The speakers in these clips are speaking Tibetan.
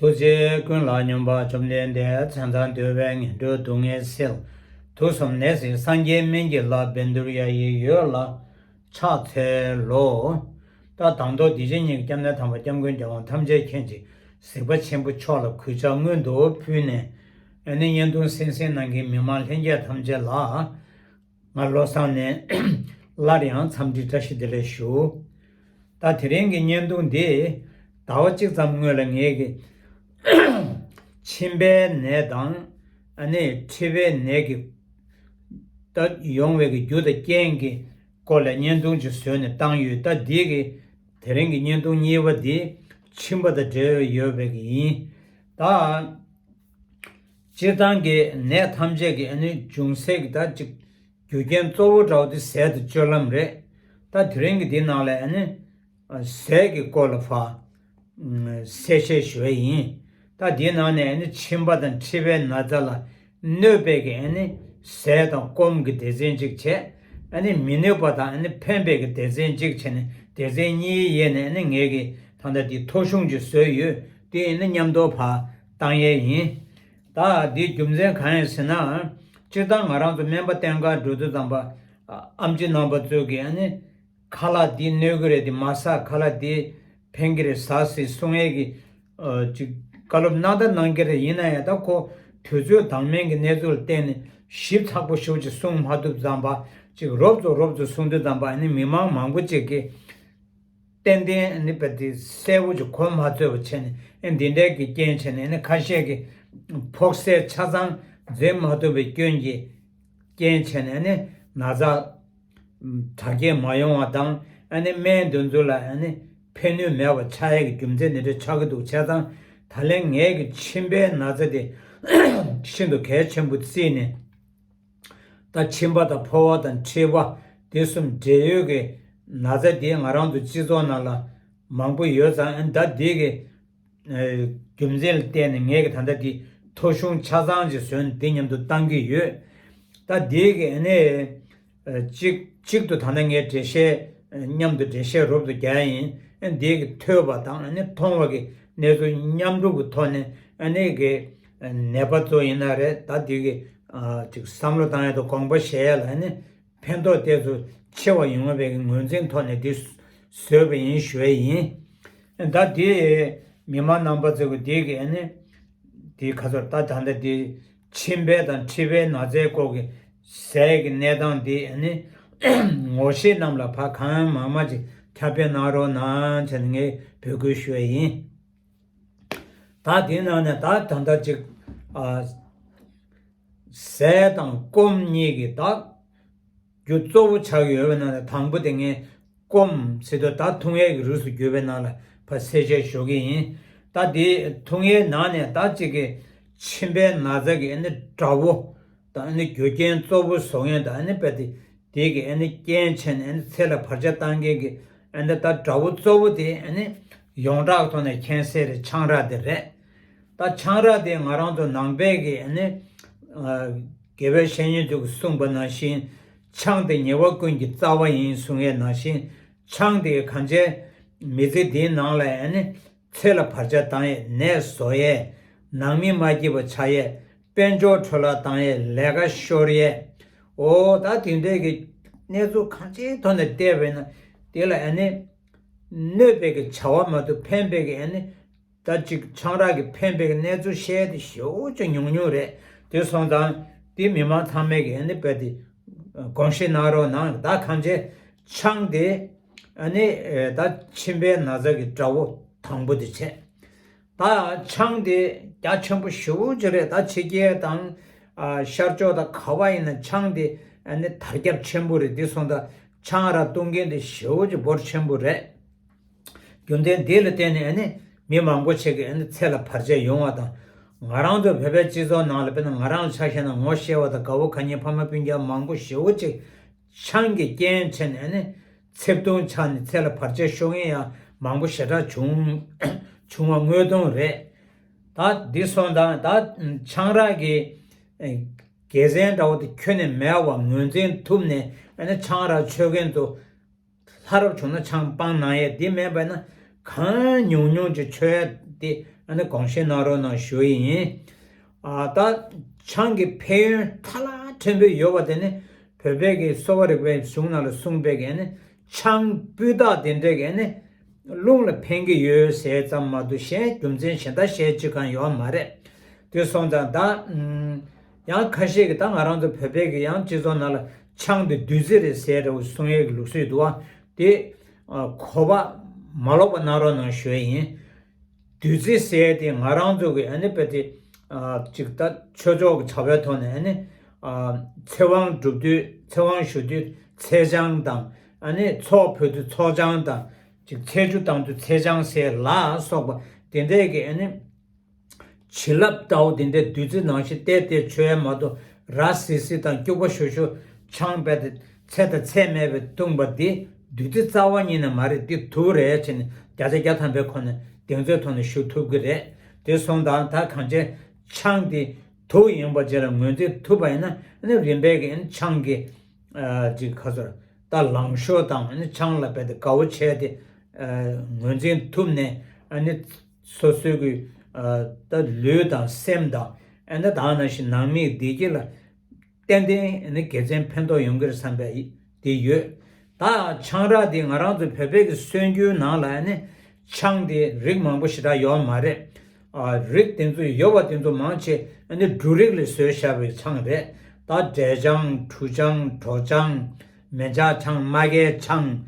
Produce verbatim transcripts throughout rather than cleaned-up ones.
ཐུགས་རྗེ་ཀུན་ལ་སྙོམས་པ་བཅོམ་ལྡན་འདས། མཚན་མཚང་འདུལ་བའི་ངན་འགྲོའི་སྡུག་བསྔལ་སེལ། དུག་གསུམ་ནད་སེལ་སངས་རྒྱས་སྨན་གྱི་བླ། བཻ་ཌཱུརྱ་ཡི་འོད་ལ་ཕྱག་འཚལ་ལོ། ད་དང་ཐོག་འདི་ཕྱི་གཉིས་ཀྱི་སྐྱབས་གནས་དམ་པ་སྐྱབས་མགོན་རྒྱལ་དབང་ཐམས་ཅད་མཁྱེན་ཅིང་གཟིགས་པ་ཆེན་པོ་མཆོག་ལ་གུས་ཕྱག་སྔོན་དུ་ཕུལ་ནས། ཨ་ནི་བརྙན་ཐུང་གསན་གཟིགས་གནང་མཁན་མི་མང་ལྷན་རྒྱས་ཐམས་ཅད་ལ། ང་བློ་བཟང་ནས་སླར་ཡང་འཚམས་འདྲི་བཀྲ་ཤིས་བདེ་ལེགས་ཞུ། ད་དེ་རིང་གི་བརྙན་ཐུང་འདི་ཟླ་བ་གཅིག་ཙམ་སྔོན་ལ་ངས་ཀྱི་མཆིན་པའི་ནད་དང་ཨ་ནི་མཁྲིས་པའི་ནད་ཀྱི་ད་ཡོང་བའི་གི་རྒྱུ་དང་རྐྱེན་གྱི་སྐོར་ལ་བརྙན་ཐུང་ཅིག་བཟོས་ནས་བཏང་ཡོད། ད་འདི་གི་དེ་རིང་གི་བརྙན་ཐུང་གཉིས་པ་འདི་མཆིན་པ་དང་འབྲེལ་བ་ཡོད་པའི་གི་ཡིན། ད། སྤྱིར་བཏང་གི་ནད་ཐམས་ཅད་ཀྱི་ཨ་ནི་འབྱུང་སའི་གི་ད་ཅིག་རྒྱུ་རྐྱེན་གཙོ་བོ་འདྲ་བོ་དེ་ཟས་དང་སྤྱོད་ལམ་རེད། ད་དེ་རིང་གི་འདི་ནང་ལ་ཨ་ནི་ཟས་ཀྱི་སྐོར་ལ་ཕར་གསལ་བཤད་ཞུ་བ་ཡིན། ད་འདིའི་ནང་ནས་ཨ་ནི་མཆིན་པ་དང་མཁྲིས་པའི་ན་ཚ་ལ་གནོད་པའི་གི་ཨ་ནི་ཟས་དང་སྐོམ་གྱི་སྡེ་ཚན་གཅིག་བྱས། ཨ་ནི་མི་གནོད་པ་དང་ཨ་ནི་ཕན་པའི་གི་སྡེ་ཚན་གཅིག་བྱས་ནས་སྡེ་ཚན་གཉིས་དབྱེ་ནས་ཨ་ནི་ངས་གི་ད་ལྟ་འདི་ཐོ་གཞུང་ཅིག་བཟོས་ཡོད། དེ་ཨ་ནི་མཉམ་དུ་ཕར་བཏང་ཡས་ཡིན། ད་འདིའི་རྒྱུ་མཚན་གང་ཡིན་ཟེར་ན། སྤྱིར་བཏང་ང་རང་ཚོ་སྨན་པ་བསྟེན་གར་འགྲོ་དུས་ཙམ་པ། ཨ་ཨེམ་ཆི་རྣམ་པ་ཚོས་ཀྱིས་ཨ་ནི་ཁ་ལག་འདི་གནོད་ཀྱི་རེད། འདི་མ་ཟ། ཁ་ལག་འདི་ཕན་གྱི་རེད། ཟ་ཟེར་གསུང་ཡས་ཀྱི་ཨ་ཅིག་བཀའ་སློབ་གནང་ད་གནང་གི་རེད། ཡིན་ན་ཡང་ད་ཁོ་དུས་ཚོད་འདང་མིན་གྱི་གནས་ཚུལ་ལ་བརྟེན་ནས་ཞིབ་ཚགས་པོ་ཞེ་པོ་ཅིག་གསུང་མ་ཐུབ་ཙམ་པ། ཅིག་རོབ་ཙམ་རོབ་ཙམ་གསུང་དུས་ཙམ་པ་ཨ་ནི་མི་མང་མང་པོ་ཅིག་གིས། ཏན་ཏན་ནི་བ་དེ་གསལ་པོ་ཅིག་གོ་མ་ཐུབ་པ་བྱས་ནས། ཨེ་འདི་འདྲའི་གི་རྐྱེན་བྱས་ནས་ནི་ཁ་ཤས་ཀྱིས་ཕོགས་སའི་ཆ་ཚང་འཛིན་མ་ཐུབ་པའི་སྐྱོན་གྱིས་རྐྱེན་བྱས་ནས་ནི་ན་ཚ་དྲག་སྐྱེད་མ་ཡོང་བ་དང་། ཨ་ནི་སྨན་འདི་ཚོ་ལ་ཨ་ནི་ཕན་ནུས་མེད་པ་ཆགས་ཡས་ཀྱི་རྒྱུ་མཚན་འདི་འདྲ་ཆགས་ཀྱི་འདུག་བྱས་ཙང་ད་ལན་ངས་ཀྱི་མཆིན་པའི་ན་ཚ་དེ་ཤིན་ཏུ་གལ་ཆེན་པོ་བརྩིས་ནས། ད་མཆིན་པ་དང་ཕོ་བ་དང་མཁྲིས་པ་དེ་གསུམ་འབྲེལ་ཡོད་ཀྱི་ན་ཚ་དེ་ང་རང་ཚོ་སྤྱི་ཚོགས་ནང་ལ་མང་པོ་ཡོད་ཙང་། ཨ་ནི་ད་འདི་གི་ཨ་རྒྱུ་མཚན་ལ་བརྟེན་ནས་ངས་ཀྱི་ད་ལྟ་འདི་ཐོ་གཞུང་ཆ་ཚང་ཅིག་བཟོས་ནས་འདི་མཉམ་དུ་བཏང་གི་ཡོད། ད་འདི་གི་ཨ་ནི་ཨ་གཅིག་གཅིག་ཏུ་ད་ལྟ་ངས་འགྲེལ་བཤད་ཨ་མཉམ་དུ་འགྲེལ་བཤད་རོབ་ཏུ་རྒྱག་ཡ་ཡིན། ཨ་འདི་གི་ཐོས་པ་དང་ཨ་ནི་མཐོང་བ་གི་གནས་ཚུལ་མཉམ་རུབ་ཀྱི་ཐོག་ནས་ཨ་ནི་གི་ཨ་ནད་པ་ཚོ་ཡིན་ན་རེད། ད་འདི་གི་ཨ་ཅིག་བསམ་བློ་བཏང་ཡ་དང་དགོངས་པ་བཞེས་ཡ་ལ་ཨ་ནི་ཕན་ཐོགས་ཏོག་ཙམ་ཆེ་བ་ཡོང་བའི་གི་ངོས་འཛིན་ཐོག་ནས་འདི་བཟོས་པ་ཡིན་ཞུ་ཡ་ཡིན། ཨ་ད་འདི་མི་མང་རྣམ་པ་ཚོ་གི་འདི་གི་ཨ་ནི་འདི་ཁ་ཚོར་ད་ད་ལྟ་འདི་མཆིན་པའི་དང་མཁྲིས་པའི་ན་ཚའི་སྐོར་གྱི་ཟས་ཀྱི་གནས་སྟངས་འདི་ཨ་ནི་ངོ་ཤེས་རྣམས་ལ་ཕར་གང་མང་མང་ཅིག་ཁྱབ་སྤེལ་གནང་རོགས་གནང་བྱས་ནས་ངས་འབོད་སྐུལ་ཞུ་ཡ་ཡིན། ད་དེའི་ནང་ནས་ད་ད་ལྟ་ཅིག་ཨ་ཟས་དང་སྐོམ་གཉིས་ཀྱི་ད་རྒྱུ་གཙོ་བོ་ཆགས་ཡོད་པའི་ནང་ནས་དང་པོ་དེ་ངས་སྐོམ་ཟེར་དུས་ད་འཐུང་ཡས་ཀྱི་རིགས་སུ་གྱུར་པའི་ནང་ལ་ཕར་གསལ་བཤད་ཞུ་གི་ཡིན། ད་དེ་འཐུང་ཡས་ནང་ནས་ད་གཅིག་གི་མཆིན་པའི་ན་ཚ་གི་ཨ་ནི་དགྲ་བོ་དང་ཨ་ནི་རྒྱུ་རྐྱེན་གཙོ་བོ་བཟོ་མཁན་དང་ཨ་ནི་དཔེ་དེ་དེ་གི་ཨ་ནི་རྐྱེན་བྱས་ནས་ཨ་ནི་ཚེ་ལ་བར་ཆད་བཏང་མཁན་གྱི་ཨ་ནི་ད་དགྲ་བོ་གཙོ་བོ་དེ་ཨ་ནི་ཡོངས་གྲགས་ཐོག་ནས་མཁྱེན་གསལ་རེད། ཆང་རག་དེ་རེད། ད་ཆང་རག་དེ་ང་རང་ཚོ་ནང་པའི་གི་ཨ་ནི་ཨ་དགེ་བའི་བཤེས་གཉེན་ཚོས་གསུངས་པ་ནང་བཞིན། ཆང་དེ་ཉེས་པ་ཀུན་གྱི་རྩ་བ་ཡིན་གསུང་ཡས་ནང་བཞིན། ཆང་དེ་གང་བྱས་མི་ཚེ་འདིའི་ནང་ལ་ཨ་ནི་ཚེ་ལ་བར་ཆད་བཏང་ཡས། ནད་བཟོ་ཡས། ནང་མི་མ་སྐྱིད་པ་ཆགས་ཡས། དཔལ་འབྱོར་འཕྲོ་བརླག་བཏང་ཡས། ལས་ཀ་ཤོར་ཡས། འོ་ད་དེ་འདྲའི་གི་གནས་ཚུལ་གང་ཅིའི་ཐོག་ནས་བལྟས་པས་ན་དེ་ལ་ཨ་ནི་གནོད་པའི་གི་བྱ་བ་མ་གཏོགས་ཕན་པའི་གི་ཨ་ནི་ད་ཅིག་ཆང་རག་གི་ཕན་པའི་གནས་ཚུལ་བཤད་དེ་ཞེ་པོ་ཅིག་ཉུང་ཉུང་རེད། དེ་སོང་ཙང་དེ་མི་མང་ཚང་མས་ཀྱི་ཨ་ནི་དཔེ་དེ་དགོངས་བཞེས་གནང་རོགས་གནང་། ད་གང་བྱས་ཆང་དེ་ཨ་ནི་ད་མཆིན་པའི་ན་ཚ་གི་དགྲ་བོ་དང་པོ་དེ་བྱས། ད་ཆང་དེ་རྒྱ་ཆེན་པོ་ཞེ་པོ་ཅིག་རེད། ད་ཕྱི་རྒྱལ་དང་ཨ་ཤར་ཕྱོགས་དང་ག་བ་ཡིན་ན་ཆང་དེ་ཨ་ནི་དར་ཁྱབ་ཆེན་པོ་རེད། དེ་སོང་ཙང་ཆང་རག་བཏུང་མཁན་དེ་ཞེ་པོ་ཅིག་འབོར་ཆེན་པོ་རེད། རྒྱུ་མཚན་འདི་ལ་བརྟེན་ནས་ཨ་ནི་མི་མང་པོ་ཞིག་གི་ཨ་ནི་ཚེ་ལ་བར་ཆད་ཡོང་བ་དང་། ང་རང་ཚོ་བོད་པའི་སྤྱི་ཚོགས་ནང་ལ་དཔེར་ན་ང་རང་ཆ་བཞག་ན་ངོ་ཤེས་པ་དང་དགའ་བོ་དགའ་ཉེ་ཕ་མ་སྤུན་ཀྱག་མང་པོ་ཞེ་པོ་ཅིག་ཆང་གི་རྐྱེན་བྱས་ནས་ཨ་ནི་ཚེ་ཐུང་ཆགས་ནས་ཚེ་ལ་བར་ཆད་ཤོར་མཁན་ཡང་མང་པོ་ཞེ་དྲག་བྱུང་བྱུང་བ་དངོས་དོན་རེད། ད་འདི་སོང་ཙང་ད་ཆང་རག་གི་དགེ་མཚན་འདྲ་བོ་དེ་ཁྱོན་ནས་མེད་པ་ངོས་འཛིན་ཐུབ་ནས་ཨ་ནི་ཆང་རག་མཆོད་མཁན་ཚོ་ལྷ་རབ་བྱུང་ན་ཆང་སྤང་གནང་ཡས་དེ་མེད་པ་ན་གང་ཉུང་ཉུང་ཅིག་མཆོད་ཡས་ དེ་ཨ་ནི་དགོངས་བཞེས་གནང་རོགས་གནང་ཞུ་ཡི་ཡིན། ཨ་ད་ཆང་གི་ཕན་ཡོན་ཐ་ལ་ཕྲན་བུ་ཡོད་པ་དེ་ནི་བོད་པའི་གི་གསོ་བ་རིག་པའི་གཞུང་ནང་ལ་གསུངས་པའི་གི་ཨ་ནི་ཆང་སྤུས་དག་དེ་འདྲས་གི་ཨ་ནི་རླུང་ལ་ཕན་གི་ཡོད་ཟེར་ཙམ་མ་གཏོགས་གཞན་རྒྱུ་མཚན་གཞན་དག་བཤད་ཅི་གང་ཡོད་མ་རེད། དེ་སོང་ཙང་ད་ཡང་ཁ་ཤས་ཀྱིས་ད་ང་རང་ཚོ་བོད་པའི་གི་ཡང་སྤྱི་ཚོགས་ནང་ལ་ཆང་དེ་བདུད་རྩི་རེད་ཟེར་རེ་བ་གསུང་ཡས་ཀྱི་ལུགས་སྲོལ་འདུག་བ། དེ་གོ་བ་མ་ལོག་པ་གནང་རོགས་གནང་ཞུ་ཡས་ཡིན། བདུད་རྩི་ཟེར་ཏེ་ང་རང་ཚོ་གི་ཨ་ནི་དཔེ་དེ་ཅིག་ད་ཆོས་ཕྱོགས་ཀྱི་བྱ་བའི་ཐོག་ནས་ཨ་ནི་ཚེ་དབང་སྒྲུབ་དུས་ཚེ་དབང་ཞུ་དུས་ཚེས་ཆང་དང་ཨ་ནི་ཚོགས་ཕུལ་དུས་ཚོགས་ཆང་དང་ཅིག་ཚེས་བཅུ་དང་དུས་ཚེས་ཆང་ཟེར་ལ་སོགས་པ་དེ་འདྲས་ཀྱི་ཨ་ནི་བྱིན་རླབས་ལྟ་བུ་དེ་འདྲའི་བདུད་རྩི་ནང་བཞིན་བལྟས་བལྟས་མཆོད་ཡ་མ་གཏོགས་ར་སིལ་སིལ་དང་སྐྱུག་པ་ཤོར་ཤོར་ཆང་རྦད་དེ་ཚད་དང་ཚད་མེད་པའི་བཏུངས་པ་འདི་བདུད་རྩི་རྩ་བ་ཉིད་ནས་མ་རེད། འདི་དུག་རེད་ཟེར་ནས་བརྒྱ་ཆ་བརྒྱ་ཐམ་པའི་ཁོ་ནས་གདེང་ཚོད་ཐོག་ནས་ཞུ་ཐུབ་ཀྱི་རེད། དེ་སོང་ཙང་ད་གང་ཅི་ཆང་འདི་དུག་ཡིན་པ་ཅིག་ལ་ངོས་འཛིན་ཐུབ་པ་ཡིན་ན་ཨ་ནི་རིམ་པས་ཀྱི་ཨ་ནི་ཆང་གི་ཅིག་ཁ་ཟུར་ད་ལང་ཤོར་དང་ཨ་ནི་ཆང་ལ་རྦད་དེ་དགའ་བོ་བྱས་ཏེ་ངོས་འཛིན་ཐུབ་ནས་ཨ་ནི། སོ་སོའི་གི་ད་ལུས་དང་སེམས་དང་ཨ་ནི་ད་ནང་བཞིན་ནང་མིའི་བདེ་སྐྱིད་ལ་ཏན་ཏན་ཨ་ནི་དགེ་མཚན་ཕན་ཐོགས་ཡོང་གི་རེད་བསམ་པའི་དེ་ཡོད། ད་ཆང་རག་དེ་ང་རང་ཚོ་བོད་པའི་གི་སྲོལ་རྒྱུན་ནང་ལ་ཨ་ནི་ཆང་དེ་རིགས་མང་པོ་ཞེ་དྲག་ཡོད་མ་རེད། ཨ་རིགས་དེ་ཚོ་ཡོད་པ་དེ་ཚོ་མང་ཆེ་ཨ་ནི་འབྲུ་རིགས་ལས་བཟོས་བཞག་པའི་ཆང་རེད། ད་འབྲས་ཆང་དྲུ་ཆང་གྲོ་ཆང་མེ་བྱ་ཆང་མ་གའི་ཆང་།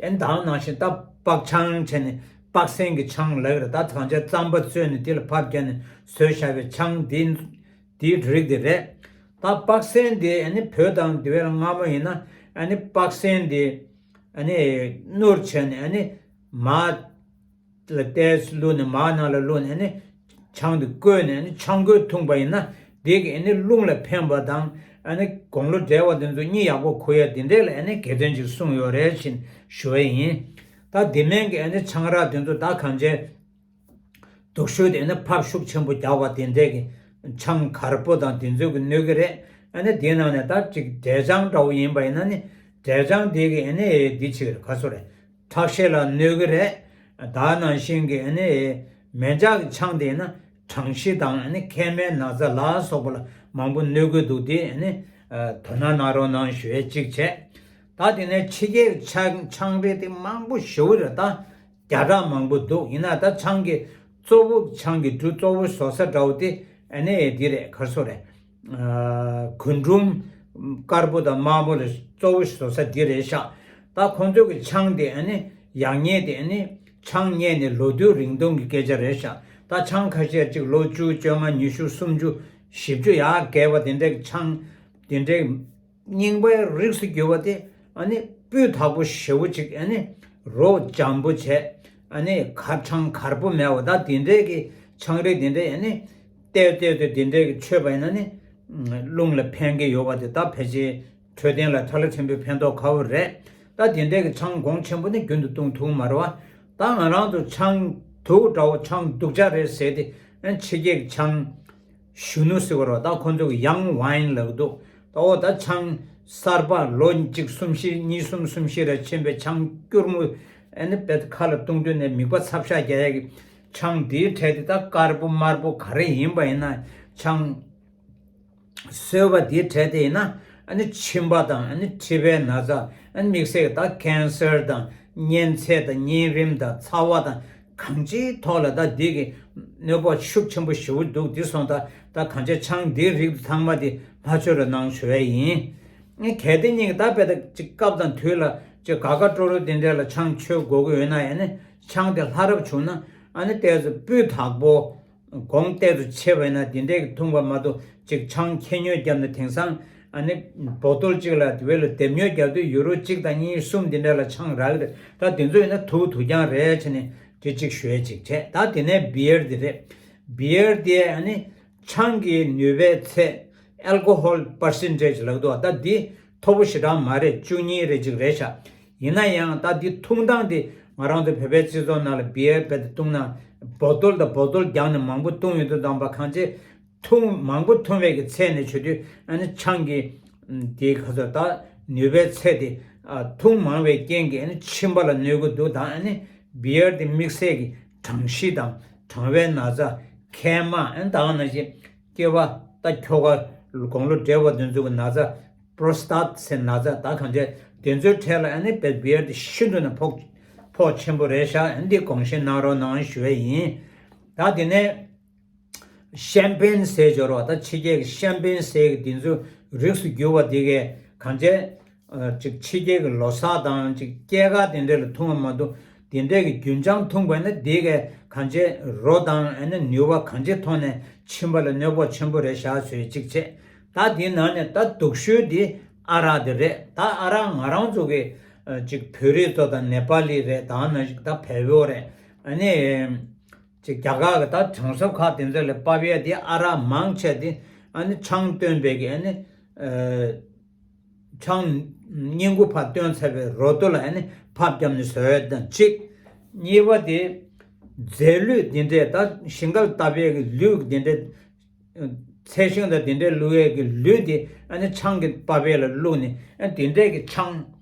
ཨེ་ད་ནང་བཞིན་ད་སྤགས་ཆང་བྱས་ནས་སྤགས་སེན་གྱི་ཆང་ལབ་ཀྱི་རེད། ད་གང་ཅི་རྩམ་པ་བཙོས་ནས་དེ་ལ་ཕབ་བརྒྱབ་ནས་བཟོས་བཞག་པའི་ཆང་འདི་འདིའི་རིགས་དེ་རེད། ད་སྤགས་སེན་དེ་ཨ་ནི་བོད་དང་དེ་བས་ལ་སྔ་མོ་ཡིན་ན་ཨ་ནི་སྤགས་སེན་དེ་ཨ་ནི་སྣུར་བྱས་ནས་ཨ་ནི་མར་ལ་ཏོག་ཙམ་བླུགས་ནས་མར་ནང་ལ་བླུགས་ནས་ཨ་ནི། ཆང་དེ་བསྐོལ་ནས་ཨ་ནི་ཆང་བསྐོལ་འཐུང་པ་ཡིན་ན་དེ་གིས་ཨ་ནི་རླུང་ལ་ཕན་པ་དང་ཨ་ནི་དགུང་ལོ་བགྲེས་པ་དེ་ཚོ་གཉིད་ཡག་པོ་ཁུག་ཡ་དེ་འདྲས་ལ་ཨ་ནི་དགེ་མཚན་ཅིག་གསུངས་ཡོད་རེད་ཅེས་ཞུ་བ་ཡིན། ད་དེ་མིན་གྱི་ཨ་ནི་ཆང་རག་དེ་ཚོ་ད་གང་ཅི་དུག་ཤོས་དེ་ཨ་ནི་ཕབ་ཤུགས་ཆེན་པོ་རྒྱག་པ་དེ་འདྲས་ཀྱི་ཆང་གར་པོ་དང་དེ་ཚོ་གིས་གནོད་ཀྱི་རེད། ཨ་ནི་དེའི་ནང་ནས་ད་ཅིག་འབྲས་ཆང་འདྲ་བོ་ཡིན་པ་ཡིན་ན་ནི་འབྲས་ཆང་དེ་གིས་ཨ་ནི་འདི་བྱེད་ཀྱི་རེད། ག་སོ་རེད། ཁྲག་ཤེད་ལ་གནོད་ཀྱི་རེད། ད་ནང་བཞིན་གྱི་ཨ་ནི་མེ་བྱ་གི་ཆང་དེ་ཡིན་ན་གྲང་གཤིས་དང་ཨ་ནི་མཁལ་མའི་ན་ཚ་ལ་སོགས་པ་ལ་མང་པོ་གནོད་ཀྱི་འདུག་དེ་ཨ་ནི་དོ་སྣང་གནང་རོགས་གནང་ཞུ་ཡས་གཅིག་བྱས། ད་དེ་ནས་ཕྱི་རྒྱལ་གྱི་ཆང་ཆང་རིགས་དེ་མང་པོ་ཞེ་པོ་རེད། ད་བརྒྱ་ཕྲག་མང་པོ་འདུག་ཡིན་ན་ད་ཆང་གི་གཙོ་བོ་ཆང་གི་འབྲུ་གཙོ་བོ་བཟོ་ས་འདྲ་བོ་དེ་ཨ་ནི་འདི་རེད། ག་སོ་རེད། རྒུན་འབྲུམ་དཀར་པོ་དང་དམར་པོ་ལ་གཙོ་བོ་བཟོ་ས་འདི་རེད་ཤག་ད་ཁོང་ཚོ་གི་ཆང་དེ་ཨ་ནི་ཡག་ཉེས་དེ་ཨ་ནི་ཆང་རྙེད་ནས་ལོ་དུས་རིང་ཐུང་གི་སྐད་ཆ་རེད་ཤག་ད་ཆང་ཁ་ཤས་ཅིག་ལོ་བཅུ་བཅོ་ལྔ་ཉི་ཤུ་སུམ་ཅུ་བཞི་བཅུ་ཡར་བརྒལ་བ་དེ་འདྲའི་ཆང་དེ་འདྲའི་རྙིང་པའི་རིགས་སུ་གྱུར་པ་དེ་ཨ་ནི་སྤུས་དག་པོ་ཞེ་པོ་ཅིག་ཨ་ནི་རོ་འཇམ་པོ་བྱས་ཨ་ནི་གར་ཆང་གར་པོ་མེད་པ་ད་དེ་འདྲའི་གི་ཆང་རིགས་དེ་འདྲའི་ཨ་ནི་བལྟས་བལྟས་ཏེ་དེ་འདྲའི་གི་མཆོད་པ་ཡིན་ན་ནི་རླུང་ལ་ཕན་གི་ཡོད་པ་དེ་ད་ཕལ་ཆེར་འཕྲོད་བསྟེན་ལ་ཐ་ལ་ཕྲན་བུ་ཕན་ཐོགས་ཁ་པོ་རེད། ད་དེ་འདྲའི་གི་ཆང་གོང་ཆེན་པོ་ནི་རྒྱུན་དུ་བཏུང་ཐུབ་མ་རེད་བ། ད་ང་རང་ཚོ་ཆང་དུག་འདྲ་བོ་ཆང་སྡུག་ཅག་རེད་ཟེར་ཏེ་ཨ་ནི་ཕྱི་རྒྱལ་གྱི་ཆང་གཞོན་ནུ་ཟེར་བ་རེད་བ། ད་ཁོང་ཚོ་གི་ཡང་ཝའིན་ལབ་ཀྱི་འདུག་ད་འོ་ད་ཆང་གསར་པ་ལོ་གཅིག་གསུམ་བཞི་གཉིས་གསུམ་གསུམ་བཞི་རེ་ཕྱིན་པའི་ཆང་སྐྱུར་མོ་ཨ་ནི་དཔེ་ཁ་ལ་བཏུང་དུས་ནས་མིད་པ་ཚབ་ཤ་རྒྱག་ཡ་གི་ཆང་དེའི་གྲས་དེ་ད་དཀར་པོ་དམར་པོ་ག་རེ་ཡིན་པ་ཡིན་ན་ཆང་གསོལ་བ་དེའི་གྲས་དེ་ཡིན་ན་ཨ་ནི་མཆིན་པ་དང་ཨ་ནི་མཁྲིས་པའི་ན་ཚ་ཨ་ནི་དམིགས་བསལ་ད་ཀན་སར་དང་གཉན་ཚད་དང་གཉན་རིམས་དང་ཚ་བ་དང་གང་ཅིའི་ཐོག་ལ་ད་འདི་གི་གནོད་པ་ཤུགས་ཆེན་པོ་ཞེ་པོ་འདུག་འདི་སོང་ད་ད་གང་ཅི་ཆང་འདིའི་རིགས་ཚང་མ་འདི་ཕར་ཆོད་རོགས་གནང་ཞུ་བ་ཡིན། ངས་གལ་ཏེ་སྙིང་ད་དཔེ་ད་ཅིག་སྐབས་དང་དུས་ལ་ཅིག་དགའ་དགའ་སྤྲོ་སྤྲོ་དེ་འདྲ་ལ་ཆང་མཆོད་དགོས་ཀྱི་ཡོད་ན་ཡང་ནི་ཆང་དེ་ལྷ་རབ་བྱུང་ན་ཨ་ནི་ཏོག་ཙམ་སྤུས་དག་པོ། གོང་ཏོག་ཙམ་ཆེ་བ་ཡིན་ན་དེ་འདྲས་ཀྱི་འཐུང་བ་མ་གཏོགས་ཅིག་ཆང་ཁྱི་ཉོས་བརྒྱབ་ནས་དེང་སང་ཨ་ནི་བོ་ཏོལ་གཅིག་ལ་དེ་བས་ལ་སྡེབ་ཉོས་བརྒྱབ་དུས་ཡུ་རོ་གཅིག་དང་གཉིས་གསུམ་དེ་འདྲས་ལ་ཆང་རག་གི་རེད། ད་དེ་ཚོ་ཡིན་ན་དུག་དུག་རྐྱང་རེད་བྱས་ནས་དེ་གཅིག་ཞུ་ཡས་གཅིག་བྱས། ད་དེ་ནས་བི་ཡར་དེ་རེད། བི་ཡར་དེ་ཨ་ནི་ཆང་གི་ནུས་པའི་ཚད་ཨལ་ཀོ་ཧོལ་པར་སེན་ཊེཇ་ལབ་འདུག་ད་འདི་མཐོ་པོ་ཞེ་དྲག་མ་རེད། བཅུ་གཉིས་རེ་གཅིག་རེད་ཤག་ཡིན་ན་ཡང་ད་འདི་འཐུང་སྟངས་དེ་ང་རང་ཚོ་བོད་པའི་སྤྱི་ཚོགས་ནང་ལ་བི་ཡར་རྦད་དེ་བཏུང་ན་བོ་ཏོལ་དང་བོ་ཏོལ་རྒྱག་ནས་མང་པོ་བཏུང་ཡོད་དུས་ཙམ་པ་གང་ཅི་འཐུང་མང་པོ་འཐུང་བའི་གི་ཚད་ནས་བྱེད་དུས་ཨ་ནི་ཆང་གི་དེའི་ཁ་ཚོད་ད་ནུས་པའི་ཚད་དེ་འཐུང་མང་བའི་རྐྱེན་གྱིས་ཨ་ནི་མཆིན་པ་ལ་གནོད་ཀྱི་འདུག་དང་ཨ་ནི་བི་ཡར་དེ་དམིགས་བསལ་གྱི་གྲང་གཤིས་དང་ གྲང་བའི་ན་ཚ། མཁལ་མ། ཨ་ནི་ད་ག་ནང་བཞིན་སྐྱེ་བ་ད་ཁྱོ་ག་དགུང་ལོ་བགྲེས་པ་དེ་ཚོ་གི་ན་ཚ། པྲོ་སི་ཊེཊ་ཟེར་ན་ཚ། ད་གང་བྱས་དེ་ཚོའི་གྲས་ལ་ཨ་ནི་བེ་བི་ཡར་དེ་ཤིན་ཏུ་ནས་ཕོག་ཕོག་ཆེན་པོ་རེད་ཤག་ཨ་ནི་འདི་དགོངས་བཞེས་གནང་རོགས་གནང་ཞུ་ཡས་ཡིན། ད་དེ་ནས་ཤམ་པེན་ཟེར་སྦྱོར་བ། ད་ཕྱི་རྒྱལ་གྱི་ཤམ་པེན་ཟེར་གྱི་དེ་ཚོ་རིགས་སུ་གྱུར་བ་དེ་གས་གང་བྱས། ཨ་ཅིག་ཕྱི་རྒྱལ་གྱི་ལོ་གསར་དང་ཅིག་སྐྱེས་སྐར་དེ་འདྲ་ལ་འཐུང་བ་མ་གཏོགས་དེ་འདྲ་གི་རྒྱུན་འབྱམས་འཐུང་བ་ན་དེ་གས་གང་བྱས་རོ་དང་ཨ་ནི་ནུས་པ་གང་ཅིའི་ཐོག་ནས་ཕྱིན་པ་ལ་གནོད་པ་ཆེན་པོ་རེད་ཤག་ཟེར་གཅིག་བྱས། ད་དེའི་ནང་ནས་ད་སྡུག་ཤོས་དེ་ཨ་རག་དེ་རེད། ད་ཨ་རག་ང་རང་ཚོ་གི་ཨ་ཅིག་བོད་རིགས་ཚོ་དང་ནེ་པ་ལི་རེད། ད་ནང་བཞིན་ད་བལ་པོ་རེད། ཨ་ནི་ཅིག་རྒྱ་གར་གི་ད་གྲོང་གསེབ་ཁག་དེ་ཚོ་ལ་ཕབ་ཡས་དེ་ཨ་རག་མང་ཆེ་དེ་ཨ་ནི་ཆང་བཏོན་པའི་གི་ཨ་ནི་ཨ་ཆང་བསྙེན་བཀུར་ཕར་བཏོན་ཚར་བའི་རོ་ཏོ་ལ་ཨ་ནི་ཕབ་བརྒྱབ་ནས་བཟོ་ཡས་དང་གཅིག་གཉིས་པ་དེ་རྫས་ལུད་དེ་འདྲས། ད་ཞིང་ཁར་བཏབ་ཡས་གི་ལུད་དེ་འདྲས། ཚལ་ཞིང་དང་དེ་འདྲས་བླུག་ཡས་ཀྱི་ལུད་དེ་ཨ་ནི་ཆང་གི་པ་པའི་ལ་བླུགས་ནས་ཨ་དེ་འདྲས་ཀྱི་ཆང་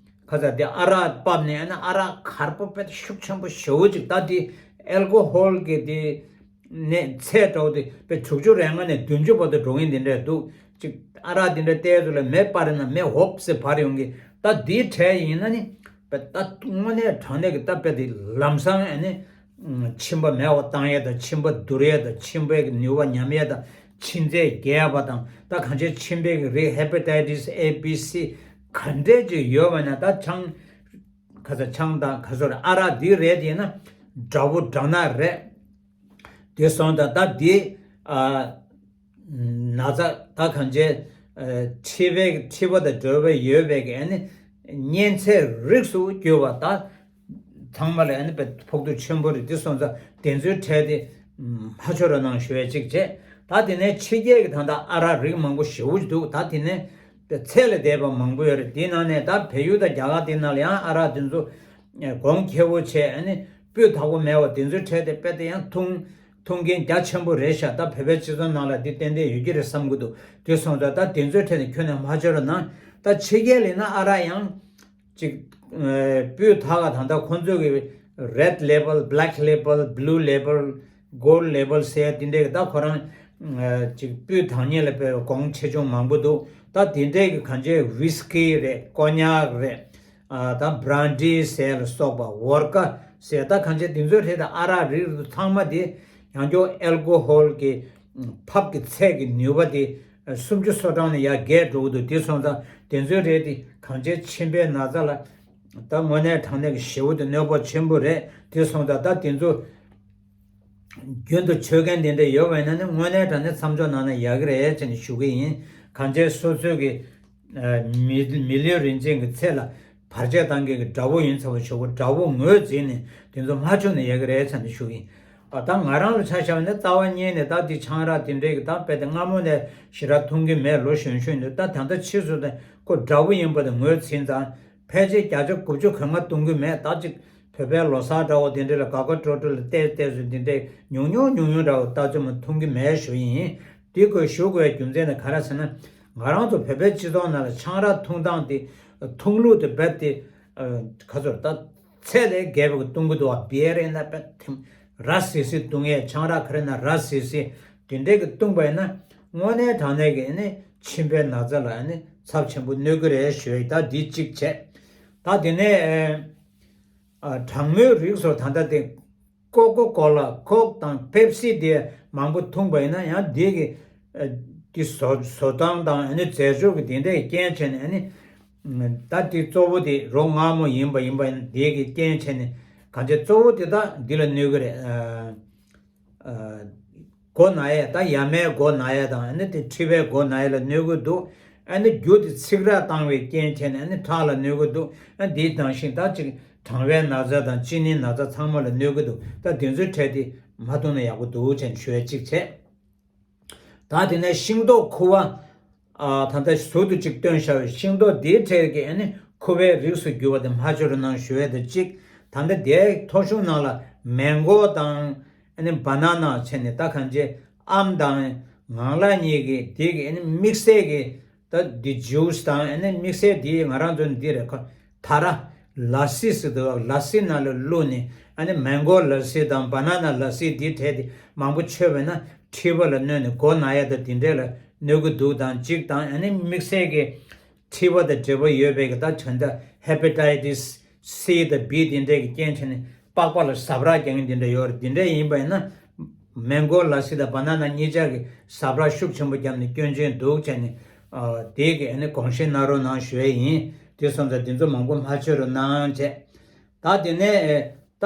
ཁ་ཚ་དེ་ཨ་རག་ཕབ་ནས་ཨ་ནི་ཨ་རག་དཀར་པོ་དཔེ་ཤུགས་ཆེན་པོ་ཞེ་པོ་ཅིག་ད་དེ་ཨལ་ཀོ་ཧོལ་གྱི་དེ་ནས་ཚད་འདྲ་བོ་དེ་དཔེ་དྲུག་ཅུ་རེ་ལྔ་ནས་བདུན་ཅུ་བར་དུ་འགྲོ་མཁན་དེ་འདྲས་འདུག་ཅིག་ཨ་རག་དེ་འདྲས་བལྟས་ཚོ་ལ་མེ་སྤར་ན་མེ་ཧོབ་སེ་འབར་ཡོང་གི། ད་དེའི་གྲས་ཡིན་ན་ནི་དཔེ་ད་དངོས་གནས་དྲང་གནས་ཀྱི་ད་དཔེ་དེ་ལམ་སང་ཨ་ནི། ཨ་མཆིན་པ་མེད་པ་བཏང་ཡས་དང་། མཆིན་པ་བསྡུར་ཡས་དང་། མཆིན་པའི་གི་ནུས་པ་ཉམས་ཡས་དང་། མཆིན་ཚད་རྒྱས་པ་དང་། ད་གང་ཅིའི་མཆིན་པའི་གི་རིགས་ཧེ་པ་ཊའི་ཊི་སི་ཨེ་བི་སི་ག་འདྲས་ཅིག་ཡོད་པ་ན་ད་ཆང་ཁ་ཚ་ཆང་དང་ཁ་ཚོར་ཨ་རག་འདི་རེད་དེ་ན་དགྲ་བོ་དགྲ་ནག་རེད། དེ་སོང་ཙང་ད་འདི་ཨ་ན་ཚ་ད་གང་ཅིའི་ཨ་མཁྲིས་པའི་མཁྲིས་པ་དང་འབྲེལ་བ་ཡོད་པའི་གི་ཨ་ནི་གཉན་ཚད་རིགས་སུ་གྱུར་པ་ད། ཚང་མ་ལ་ཨ་ནི་དཔེ་ཕོག་ཐུག་ཆེན་པོ་རེད། དེ་སོང་ཙང་དེ་ཚོའི་གྲས་དེ་མ་མཆོད་རོགས་གནང་ཞུ་ཡས་གཅིག་བྱས། ད་དེ་ནས་ཕྱི་རྒྱལ་གྱི་ད་ལྟ་ཨ་རག་རིགས་མང་པོ་ཞེ་པོ་ཅིག་འདུག་ད་དེ་ནས་ཚད་ལས་འདས་པ་མང་པོ་ཡོད་རེད། དེའི་ནང་ནས་ད་བལ་ཡུལ་དང་རྒྱ་གར་དེ་ནང་ལ་ཡང་ཨ་རག་དེ་ཚོ་གོང་ཁེ་པོ་བྱས། ཨ་ནི་སྤུས་དག་པོ་མེད་པ་དེ་ཚོའི་གྲས་དེ་དཔེ་དེ་ཡང་འཐུང་འཐུང་མཁན་རྒྱ་ཆེན་པོ་རེད་ཤག་ད་བོད་པའི་སྤྱི་ཚོགས་ནང་ལ་དེ་ཏན་ཏན་ཡོད་ཀྱི་རེད་བསམ་གྱི་འདུག་དེ་སོང་ཙང་ད་དེ་ཚོའི་གྲས་དེ་ཁྱོན་ནས་མ་མཆོད་རོགས་གནང་། ད་ཕྱི་རྒྱལ་ལ་ཡིན་ན་ཨ་རག་ཡང་ཅིག་ཨ་སྤུས་དག་ག་ད་ལྟ་ཁོང་ཚོས་ཀྱི་རེད་ལེ་བལ། བྷེ་ལེག་ལེ་བལ། བྷུ་ལུ་ལེ་བལ། གོལ་ཌི་ལེ་བལ་ཟེར་ཡ་དེ་འདྲས་ཀྱི་ད་ཁོ་རང་ཨ་ཅིག་སྤུས་དག་ཉིད་ལ་དཔེ་གོང་ཆེ་ཆུང་མང་པོ་འདུག་ད་དེ་འདྲས་ཀྱི་གང་ཅིའི་ཝིས་ཀི་རེད། ཀོ་ཉག་རེད། ཨ་ད་བྷ་རན་ཌི་ཟེར་ལ་སོགས་པ། ཝོར་ཀ་ཟེར། ད་གང་ཅིའི་དེ་ཚོའི་གྲས་དེ་ཨ་རག་རིགས་རུ་ཚང་མ་དེ་ཡང་སྐྱར་ཨལ་ཀོ་ཧོལ་གྱི་ཕབ་ཀྱི་ཚད་ཀྱི་ནུས་པ་དེ་སུམ་ཅུ་སོ་གྲངས་ནས་ཡར་རྒྱས་འགྲོ་གི་འདུག་དེ་སོང་ཙང་དེ་ཚོའི་རིགས་དེ་གང་ཅིའི་མཆིན་པའི་ན་ཚ་ལ་ད་དངོས་གནས་དྲང་གནས་ཀྱི་ཞེ་པོ་དེ་གནོད་པ་ཆེན་པོ་རེད། དེ་སོང་ཙང་ད་དེ་ཚོ་རྒྱུན་དུ་མཆོད་མཁན་དེ་འདྲ་ཡོད་པ་ཡིན་ན་ནི་དངོས་གནས་དྲང་གནས་མཚམས་འཇོག་གནང་ན་ཡག་གི་རེད་ཅེས་ནས་ཞུ་གི་ཡིན། གང་ཅིའི་སོ་སོའི་གི་ཨ་མི་མི་ལུས་རིན་ཆེན་གྱི་ཚེ་ལ་བར་ཆད་བཏང་མཁན་གྱི་དགྲ་བོ་ཡིན་ཚར་བ་ཞོག་གི། དགྲ་བོ་ངོས་འཛིན་ནས་དེ་ཚོ་མ་བྱུང་ན་ཡག་གི་རེད་ཟེར་ནས་ཞུ་གི་ཡིན། ཨ་ད་ང་རང་ལ་ཆ་བཞག་ན་རྩ་བ་ཉིད་ནས་ད་འདི་ཆང་རག་དེ་འདྲའི་གི་ད་དཔེ་དེ་སྔ་མོ་ནས་ཞེ་དྲག་འཐུང་གི་མེད། ལོ་གཞོན་གཞོན་དུས། ད་ད་ལྟ་ཕྱིས་སུ་ད་ཁོ་དགྲ་བོ་ཡིན་པ་དེ་ངོས་ཟིན་ཙང་ཕལ་ཆེར་བརྒྱ་ཆ་དགུ་བཅུ་གོ་ལྔ་འཐུང་གི་མེད། ད་ཅིག་བོད་པའི་ལོ་གསར་འདྲ་བོ་དེ་འདྲ་ལ་དགའ་དགའ་སྤྲོ་སྤྲོ་ལ་བལྟས་བལྟས་སུ་དེ་འདྲའི་ཉུང་ཉུང་ཉུང་ཉུང་འདྲ་བོ་ལྟ་ཚོད་མ་འཐུང་གི་མེད་ཞུ་ཡིན། དེ་ཁོས་ཞུ་དགོས་རྒྱུ་མཚན་ནི་ག་རེ་ཟེར་ན། ང་རང་ཚོ་བོད་པའི་སྤྱི་ཚོགས་ནང་ལ་ཆང་རག་འཐུང་སྟངས་དེ་འཐུང་ལུགས་དེ་རྦད་དེ་ཨ་ག་ཚོད་ད་ཚད་ལས་བརྒལ་བའི་འཐུང་གི་འདུག་བ། བི་ཡར་ཡིན་ན་དཔེ་ཐིམ་ར་སིལ་སིལ་འཐུང་ཡས། ཆང་རག་ག་རེ་ན་ར་སིལ་སིལ་དེ་འདྲའི་གི་འཐུང་པ་ཡིན་ན་དངོས་གནས་དྲང་གནས་ཀྱི་ནི་མཆིན་པའི་ན་ཚ་ལ་ནི་ཚབས་ཆེན་པོ་གནོད་ཀྱི་རེད་ཞུ་ཡས། ད་འདི་གཅིག་བྱས། ད་དེ་ནས་ཨ་གྲང་མོའི་རིགས་སུ་ད་ལྟ་དེ་ཀོ་ཀོ་ཀོ་ལ། ཁོག་དང་པེབ་སི་དེ་མང་པོ་འཐུང་པ་ཡིན་ན་ཡང་དེ་གི་ཨ་དེ་བཟོ་བཟོ་སྟངས་དང་ཨ་ནི་རྫས་སྦྱོར་གྱི་དེ་འདྲའི་རྐྱེན་བྱས་ནས་ཨ་ནི་ད་དེ་གཙོ་བོ་དེ་རོ་མངར་མོ་ཡིན་པ་ཡིན་པ་ཡིན། དེ་གི་རྐྱེན་བྱས་ནས་གང་ཅི་གཙོ་བོ་དེ་ད་འདི་ལ་གནོད་གི་རེད། ཨ་ཨ་མགོ་ན་ཡས། ད་ཡ་མའི་མགོ་ན་ཡས་དང་ཨ་ནི་དེ་མཁྲིས་པའི་མགོ་ན་ཡས་ལ་གནོད་གི་འདུག་ཨ་ནི་རྒྱུ་དེ་ཚིག་ར་བཏང་བའི་རྐྱེན་བྱས་ནས་ཨ་ནི་ཁྲག་ལ་གནོད་གི་འདུག་ཨ་འདི་དང་ཤིང་ད་ཅིག་གྲང་བའི་ན་ཚ་དང་གཅིན་སྙི་ན་ཚ་ཚང་མ་ལ་གནོད་གི་འདུག་ད་དེ་ཚོའི་གྲས་དེ་མ་འཐུང་ན་ཡག་པོ་འདུག་ཅེས་ཞུ་ཡས་གཅིག་བྱས། ད་དེ་ནས་ཤིང་ཏོག་ཁུ་བ། ཨ་ད་ལྟ་ཟུར་དུ་གཅིག་བཏོན་བཞག་པའི་ཤིང་ཏོག་འདིའི་གྲས་ཀྱི་ཨ་ནི་ཁུ་བའི་རིགས་སུ་གྱུར་པ་དེ་མ་མཆོད་རོགས་གནང་ཞུ་ཡས་དེ་གཅིག་ད་ལྟ་དེའི་ཐོ་གཞུང་ནང་ལ་མེང་གོ་དང་ཨ་ནི་བ་ན་ན་བྱས་ནས་ད་གང་ཅི་ཨམ་དང་ངང་ལག་གཉིས་ཀྱི་དེ་གི་ཨ་ནི་དམིགས་བསལ་གྱི་ད་འདི་ཇུས་དང་ཨ་ནི་དམིགས་བསལ་འདི་ང་རང་ཚོ་འདི་རེད། ཁོ་ད་ར་ ལ་སི་ཟེར་འདུག་ལ་སི་ནང་ལ་བླུགས་ནས་ཨ་ནི་མེང་གོ་ལ་སི་དང་བ་ན་ན་ལ་སི་འདི་འདྲ་དེ་མང་པོ་མཆོད་པས་ན་མཁྲིས་པ་ལ་གནོད་ནས་མགོ་ན་ཡ་དང་དེ་འདྲ་ལ་གནོད་ཀྱི་འདུག་དང་གཅིག་དང་ཨ་ནི་དམིགས་བསལ་གྱི་མཁྲིས་པ་དང་འབྲེལ་བ་ཡོད་པའི་གི་ད་དོན་དག་ཧེ་པ་ཊའི་ཊི་སི་སི་དང་བི་དེ་འདྲ་གི་རྐྱེན་བྱས་ནས་པགས་པ་ལ་ཟབ་ར་རྒྱག་མཁན་དེ་འདྲ་ཡོད་རེད། དེ་འདྲ་ཡིན་པ་ཡིན་ན་མེང་གོ་ལ་སི་དང་བ་ན་ན་གཉིས་ཆ་གི་ཟབ་ར་ཤུགས་ཆེན་པོ་བརྒྱབ་ནས་སྐྱོན་ཅན་འདུག་བྱས་ནས་དེ་གི་ཨ་ནི་དགོངས་བཞེས་གནང་རོགས་གནང་ཞུ་ཡས་ཡིན། དེ་སོང་ཙང་དེ་ཚོ་མང་པོ་མ་མཆོད་རོགས་གནང་བྱས། ད་དེ་ནས་ད་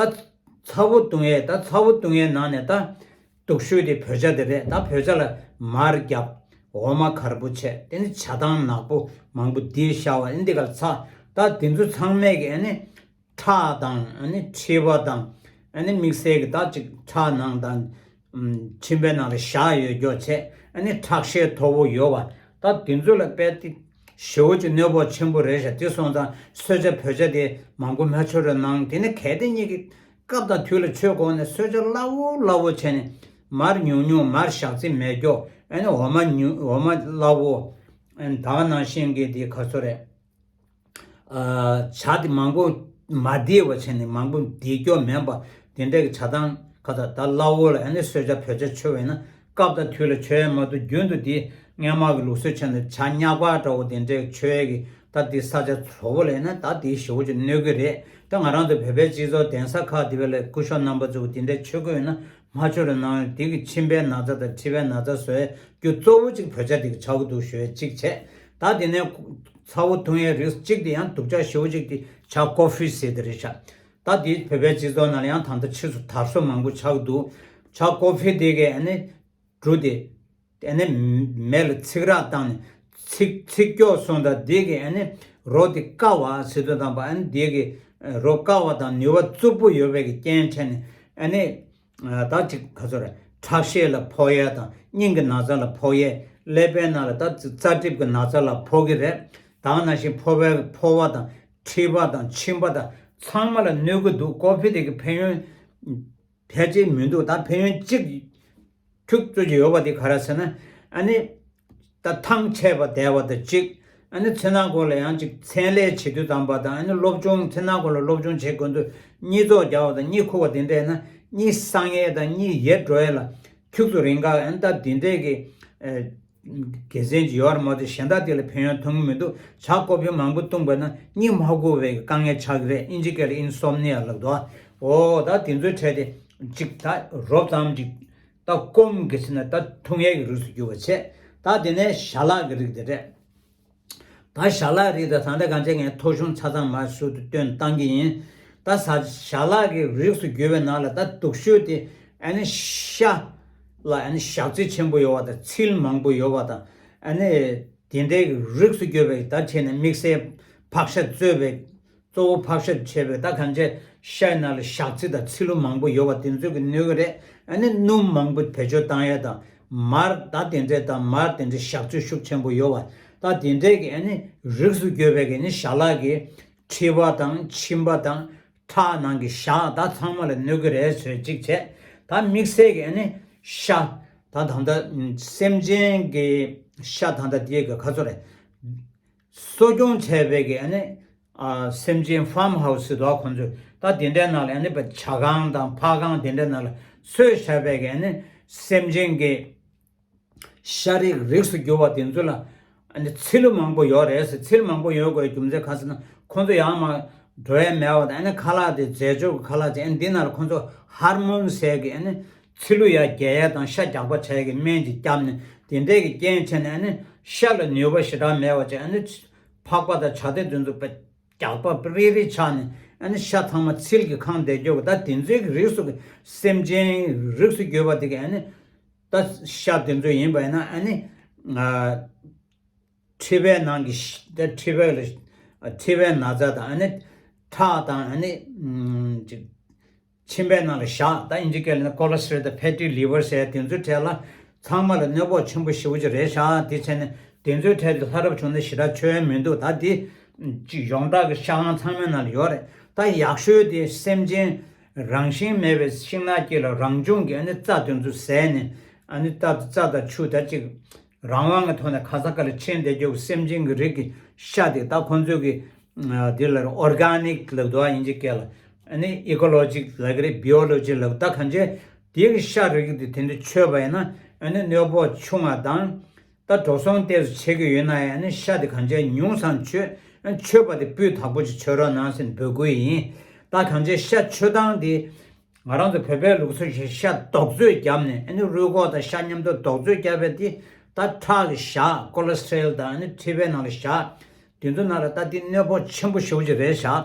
ཚ་བོ་བཏུང་ཡས་ད་ཚ་བོ་བཏུང་ཡས་ནང་ནས་ད། སྡུག་ཤོས་དེ་བོད་ཇ་དེ་རེད། ད་བོད་ཇ་ལ་མར་བརྒྱབ། འོ་མ་དཀར་པོ་བྱས། དེ་ནི་ཇ་དང་ནག་པོ་མང་པོ་འདི་ཤ་བ་ཨ་ནི་འདི་ག་ལ་ཚ། ད་དེ་ཚོ་ཚང་མས་ཀྱི་ཨ་ནི་ཁྲག་དང་ཨ་ནི་མཁྲིས་པ་དང་ཨ་ནི་དམིགས་བསལ་གྱི་ད་ཅིག་ཁྲག་ནང་དང་མཆིན་པའི་ནང་ལ་ཞག་ཡོད་རྒྱུ་བྱས། ཨ་ནི་ཁྲག་ཤེད་མཐོ་པོ་ཡོད་པ། ད་དེ་ཚོ་ལ་དཔེ་དེ་ཞེ་པོ་ཅིག་གནོད་པ་ཆེན་པོ་རེད་ཤག་དེ་སོང་ཙང་གསོལ་ཇ་བོད་ཇ་དེ་མང་པོ་མ་མཆོད་རོགས་གནང་། དེ་ནི་གལ་ཏེ་གཉིས་ཀྱི་སྐབས་དང་དུས་ལ་མཆོད་དགོས་ནས་གསོལ་ཇ་སླ་བོ་སླ་བོ་བྱས་ནས་མར་ཉུང་ཉུང་མར་ཞག་ཚི་མེད་སྐྱོ། ཨ་ནི་འོ་མ་ཉུང་འོ་མ་སླ་བོ། ཨ་ནི་ད་ག་ནང་བཞིན་གྱི་དེ་ག་ཚོད་རེད། ཨ་ཇ་དེ་མང་པོ་མ་བསྡད་པ་བྱས་ནས་མང་པོ་བསྡད་སྐྱོ་མེད་པ་དེ་འདྲ་གི་ཇ་དང་ག་ད་ད་སླ་བོ་ལ་ཨ་ནི་གསོལ་ཇ་བོད་ཇ་མཆོད་པས་ན། སྐབས་དང་དུས་ལ་མཆོད་ཡས་མ་གཏོགས་རྒྱུན་དུ་དེ་སྔོན་མ་གི་ལུགས་སྲོལ་བྱས་ནས་ཇ་མྱགས་པ་འདྲ་བོ་དེ་འདྲའི་མཆོད་ཡས་ཀྱི་ད་དེ་ས་ཆ་བཟོ་བོ་ལ་ཡིན་ན་ད་དེ་ཞེ་པོ་ཅིག་གནོད་ཀྱི་རེད། ད་ང་རང་ཚོ་བོད་པའི་སྤྱི་ཚོགས་གདན་ས་ཁག་དེ་བས་ལ་སྐུ་ཞབས་རྣམ་པ་ཚོ་དེ་འདྲའི་མཆོད་ཀྱི་ཡོད་ན་མ་མཆོད་རོགས་གནང་། དེ་གི་མཆིན་པའི་ན་ཚ་དང་མཁྲིས་པའི་ན་ཚ་བཟོ་ཡས་རྒྱུ་གཙོ་བོ་གཅིག་བོད་ཇ་དེ་གི་ཆགས་ཀྱི་འདུག་ཞུ་ཡས་གཅིག་བྱས། ད་དེ་ནས་ཚ་བོ་འཐུང་ཡས་རིགས་གཅིག་དེ་ཡང་སྡུག་ཅག་ཞེ་པོ་གཅིག་དེ་ཇ་ཀོ་ཧྥི་ཟེར་དེ་རེད་ཤག་ད་དེ་བོད་པའི་སྤྱི་ཚོགས་ནང་ལ་ཡང་ད་ལྟ་ཕྱིས་སུ་དར་སྲོལ་མང་པོ་ཆགས་ཀྱི་འདུག་ཇ་ཀོ་ཧྥི་དེ་གས་ཨ་ནི་འབྲུ་དེ་ཨ་ནི་མེ་ལ་ཚིག་རགས་བཏང་ནས་ཚིག་ཚིག་སྐྱོ་སོང་ད་དེ་གས་ཨ་ནི་རོ་དེ་བསྐ་བ་ཟེར་དུས་དང་པ་ཨ་ནི་དེ་གས་རོ་བསྐ་བ་དང་ནུས་པ་རྩུབ་པོ་ཡོད་པའི་གི་རྐྱེན་བྱས་ནས་ཨ་ནི་ད་ཅིག་ག་ཚོད་རེད། ཁྲག་ཤེད་ལ་ཕོག་ཡས་དང་སྙིང་གི་ན་ཚ་ལ་ཕོག་ཡས། ཀླད་པའི་ནང་ལ་ད་རྩ་གྲིབ་ཀྱི་ན་ཚ་ལ་ཕོག་གི་རེད། ད་ག་ནང་བཞིན་ཕོ་བའི་ཕོ་བ་དང་མཁྲིས་པ་དང་མཆིན་པ་དང་ཚང་མ་ལ་གནོད་ཀྱི་འདུག་ཀོ་ཧྥི་དེ་གི་ཕན་ཡོན་ཕལ་ཆེར་མི་འདུག་ད་ཕན་ཡོན་གཅིག་ཁྱུག་ཙམ་ཅིག་ཡོད་པ་དེ་ག་རེ་ཟེར་ན། ཨ་ནི་ད་ཐང་ཆད་པ་བསྡད་པ་དང་གཅིག་ཨ་ནི་མཚན་ནག་སྐོར་ལ་ཡང་ཅིག་མཚན་ལས་བྱེད་དུས་དང་པ་དང་ཨ་ནི་སློབ་སྦྱོང་མཚན་ནག་སྐོར་ལ་སློབ་སྦྱོང་བྱེད་དགོས་དུས་གཉིད་ཙོག་རྒྱག་པ་དང་གཉིད་ཁུག་པ་དེ་འདྲས་ན་གཉིད་སངས་ཡས་དང་གཉིད་ཡེར་འགྲོ་ཡས་ལ་ཁྱུག་ཙམ་རིང་ག་ཨ་ནི་ད་དེ་འདྲས་ཀྱི་དགེ་མཚན་ཅིག་ཡོད་རེད་མ་གཏོགས་གཞན་དག་དེ་ལ་ཕན་ཡོན་མཐོང་གི་མི་འདུག་ཇ་ཀོ་ཧྥི་མང་པོ་བཏུངས་པ་ན་གཉིད་མ་ཁུག་པའི་དཀའ་ངལ་ཆགས་ཀྱི་རེད། ཨིན་ཇི་སྐད་ལ་ཨིན་སོམ་ནི་ཡ་ལབ་འདུག་ཨོ་ད་དེ་ཚོའི་གྲས་དེ་ཅིག་ད་རོབ་ཙམ་ཅིག་ད་སྐོམ་གྱི་ཕྱིར་ན་ད་འཐུང་ཡས་ཀྱི་རིགས་སུ་གྱུར་པ་བྱས། ད་དེ་ནས་ཞལ་ལག་གི་རིགས་དེ་རེད། ད་ཞལ་ལག་རིགས་དང་ད་ལྟ་གང་བྱས་ངས་ཐོ་གཞུང་ཆ་ཚང་མ་ཞུ་དུ་སྟོན་བཏང་གི་ཡིན། ད་ས་ཞལ་ལག་གི་རིགས་སུ་གྱུར་པའི་ནང་ལ་ད་སྡུག་ཤོས་དེ་ཨ་ནི་ཤ་ལ་ཨ་ནི་ཞག་ཚི་ཆེན་པོ་ཡོད་པ་དང་ཚིལ་མང་པོ་ཡོད་པ་དང་ཨ་ནི་དེ་འདྲའི་རིགས་སུ་གྱུར་པའི་ད་བྱས་ནས་དམིགས་བསལ་ཕག་ཤ་གཙོས་པའི་གཙོ་བོ་ཕག་ཤ་བྱས་པའི་ད་གང་བྱས་ཤའི་ནང་ལ་ཞག་ཚི་དང་ཚི་ལུ་མང་པོ་ཡོད་པ་དེ་ཚོས་ཀྱི་གནོད་ཀྱི་རེད། ཨ་ནི་སྣུམ་མང་པོ་བེད་སྤྱོད་བཏང་ཡས་དང་མར་ད་དེ་འདྲས་དང་མར་དེ་འདྲས་ཞག་ཚི་ཤུགས་ཆེན་པོ་ཡོད་པ་ད་དེ་འདྲས་ཀྱི་ཨ་ནི་རིགས་སུ་གྱུར་པའི་གི་ནི་ཞལ་ལག་གི་མཁྲིས་པ་དང་མཆིན་པ་དང་ཁྲག་ནང་གི་ཞག་ད་ཚང་མ་ལ་གནོད་ཀྱི་རེད་ཟེར་གཅིག་བྱས། ད་དམིགས་བསལ་གྱི་ཨ་ནི་ཤ་ད་ད་ལྟ་སེམས་ཅན་གྱི་ཤ་ད་ལྟ་དེའི་གི་ག་ཚོད་རེད། གསོ་སྐྱོང་བྱས་པའི་གི་ཨ་ནི་ཨ་སེམས་ཅན་ཕཱམ་ཧའུ་སི་ཟེར་འདུག་ཁོང་ཚོས་ད་དེ་འདྲའི་ནང་ལ་ཨ་ནི་བྱ་ཁང་དང་ཕག་ཁང་དེ་འདྲའི་ནང་ལ་གསོས་བཞག་པའི་གི་ཨ་ནི་སེམས་ཅན་གྱི་ཤ་རིགས་རིགས་སུ་གྱུར་པ་དེ་ཚོ་ལ་ཨ་ནི་ཚི་ལུ་མང་པོ་ཡོད་རེད་ཟེར། ཚི་ལུ་མང་པོ་ཡོད་དགོས་རྒྱུ་མཚན་ག་ཟེར་ན་ཁོང་ཚོ་ཡར་མར་འགྲོ་ཡས་མེད་པ་དང་ཨ་ནི་ཁ་ལག་དེ་རྫས་སྦྱོར་གྱི་ཁ་ལག་ཅིག་ཨ་ནི་འདི་ནང་ལ་ཁོང་ཚོ་ཧར་མོན་ཟེར་གི་ཨ་ནི། ཚི་ལུ་ཡར་རྒྱས་ཡས་དང་ཤ་རྒྱགས་པ་བྱ་ཡས་ཀྱི་སྨན་ཅིག་བརྒྱབ་ནས་དེ་འདྲས་ཀྱི་རྐྱེན་བྱས་ནས་ཨ་ནི་ཤ་ལ་ནུས་པ་ཞེ་དྲག་མེད་པ་བྱས། ཨ་ནི་ཕག་པ་དང་བྱ་དེ་དེ་ཚོ་རྒྱགས་པ་རིལ་རིལ་ཆགས་ནས་ཨ་ནི་ཤ་ཚང་མ་ཚིལ་གྱིས་གང་བསྡད་རྒྱུ་གི་ད་དེ་ཚོའི་གི་རིགས་སུ་གི་སེམས་ཅན་རིགས་སུ་གྱུར་པ་དེ་གི་ཨ་ནི་ད་ཤ་དེ་ཚོ་ཡིན་པ་ཡིན་ན་ཨ་ནི། མཁྲིས་པའི་ནང་གི་ཤ་དེ་མཁྲིས་པའི་ལ་མཁྲིས་པའི་ན་ཚ་དང་ཨ་ནི་ཁྲག་དང་ཨ་ནི་ཅིག་མཆིན་པའི་ནང་ལ་ཞག་ད་ཨིན་ཇི་སྐད་ལ་ནི་ཀོ་ལེ་སི་ཊོལ་དང་ཕེ་ཊི་ལི་ཝར་ཟེར་དེ་ཚོའི་གྲས་ལ་ཚང་མ་ལ་གནོད་ཕོག་ཆེན་པོ་ཞེ་པོ་ཅིག་རེད་ཤག་དེ་བྱས་ནས་དེ་ཚོའི་གྲས་དེ་ལྷ་རབ་བྱུང་ན་ཞེ་དྲག་མཆོད་ཡས་མི་འདུག་ད་དེ་ཅིག་ཡོངས་གྲགས་ཀྱི་ཤ་ཁང་ཚང་མའི་ནང་ལ་ཡོད་རེད། ད་ཡག་ཤོས་དེ་སེམས་ཅན་རང་བཞིན་མེད་པའི་ཤིང་ནགས་སྐྱེས་ལ་རང་བྱུང་གི་ཨ་ནི་རྩྭ་དེ་ཚོ་ཟས་ནས་ཨ་ནི་རྩྭ་རྩྭ་དང་ཆུ་ད་ཅིག་རང་དབང་གི་ཐོག་ནས་ག་ས་ག་ལ་ཕྱིན་བསྡད་རྒྱུ་གི་སེམས་ཅན་གྱི་རིགས་ཀྱི་ཤ་དེ་ད་ཁོང་ཚོས་ཀྱི་ འདི་ལ་ཨོར་ག་ནིག་ལབ་འདུག་ཨ། དབྱིན་ཇི་སྐད་ལ། ཨ་ནི་ཨི་ཀོ་ལོ་ཇི་ལབ་ཀྱི་རེད། བྷི་ཡོ་ལོ་ཇི་ལབ། ད་གང་ཅི་དེའི་གི་ཤ་རིགས་དེ་དེ་འདྲ་མཆོད་པ་ཡིན་ན་ཨ་ནི་གནོད་པ་ཆུང་བ་དང་། ད་འགྲོ་སོང་ཏོག་ཙམ་ཆེ་གི་ཡོད་ན་ཡང་ཨ་ནི་ཤ་དེ་གང་ཅི་ཉུང་ཙམ་མཆོད། མཆོད་པ་དེ་སྤུས་དག་པོ་ཅིག་མཆོད་རོགས་གནང་ཟེར་འབོད་སྐུལ་ཡིན། ད་གང་ཅི་ཤ་མཆོད་སྟངས་དེ། ང་རང་ཚོ་བོད་པའི་ལུགས་སྲོལ་བཞིན་ཤ་རྡོག་བཙོས་བརྒྱབ་ནས་ཨ་ནི་རུས་ཁོག་དང་ཤ་མཉམ་དུ་རྡོག་བཙོས་བརྒྱབ་པའི་དེ། ད་ཁྲག་གི་ཞག་ཀོ་ལེ་སི་ཊོ་རོལ་དང་ཨ་ནི་མཁྲིས་པའི་ནང་ལ་ཞག་དེ་ཚོ་ནང་ལ་ད་དེ་གནོད་པ་ཆེན་པོ་ཞེ་པོ་ཅིག་རེད་ཤག་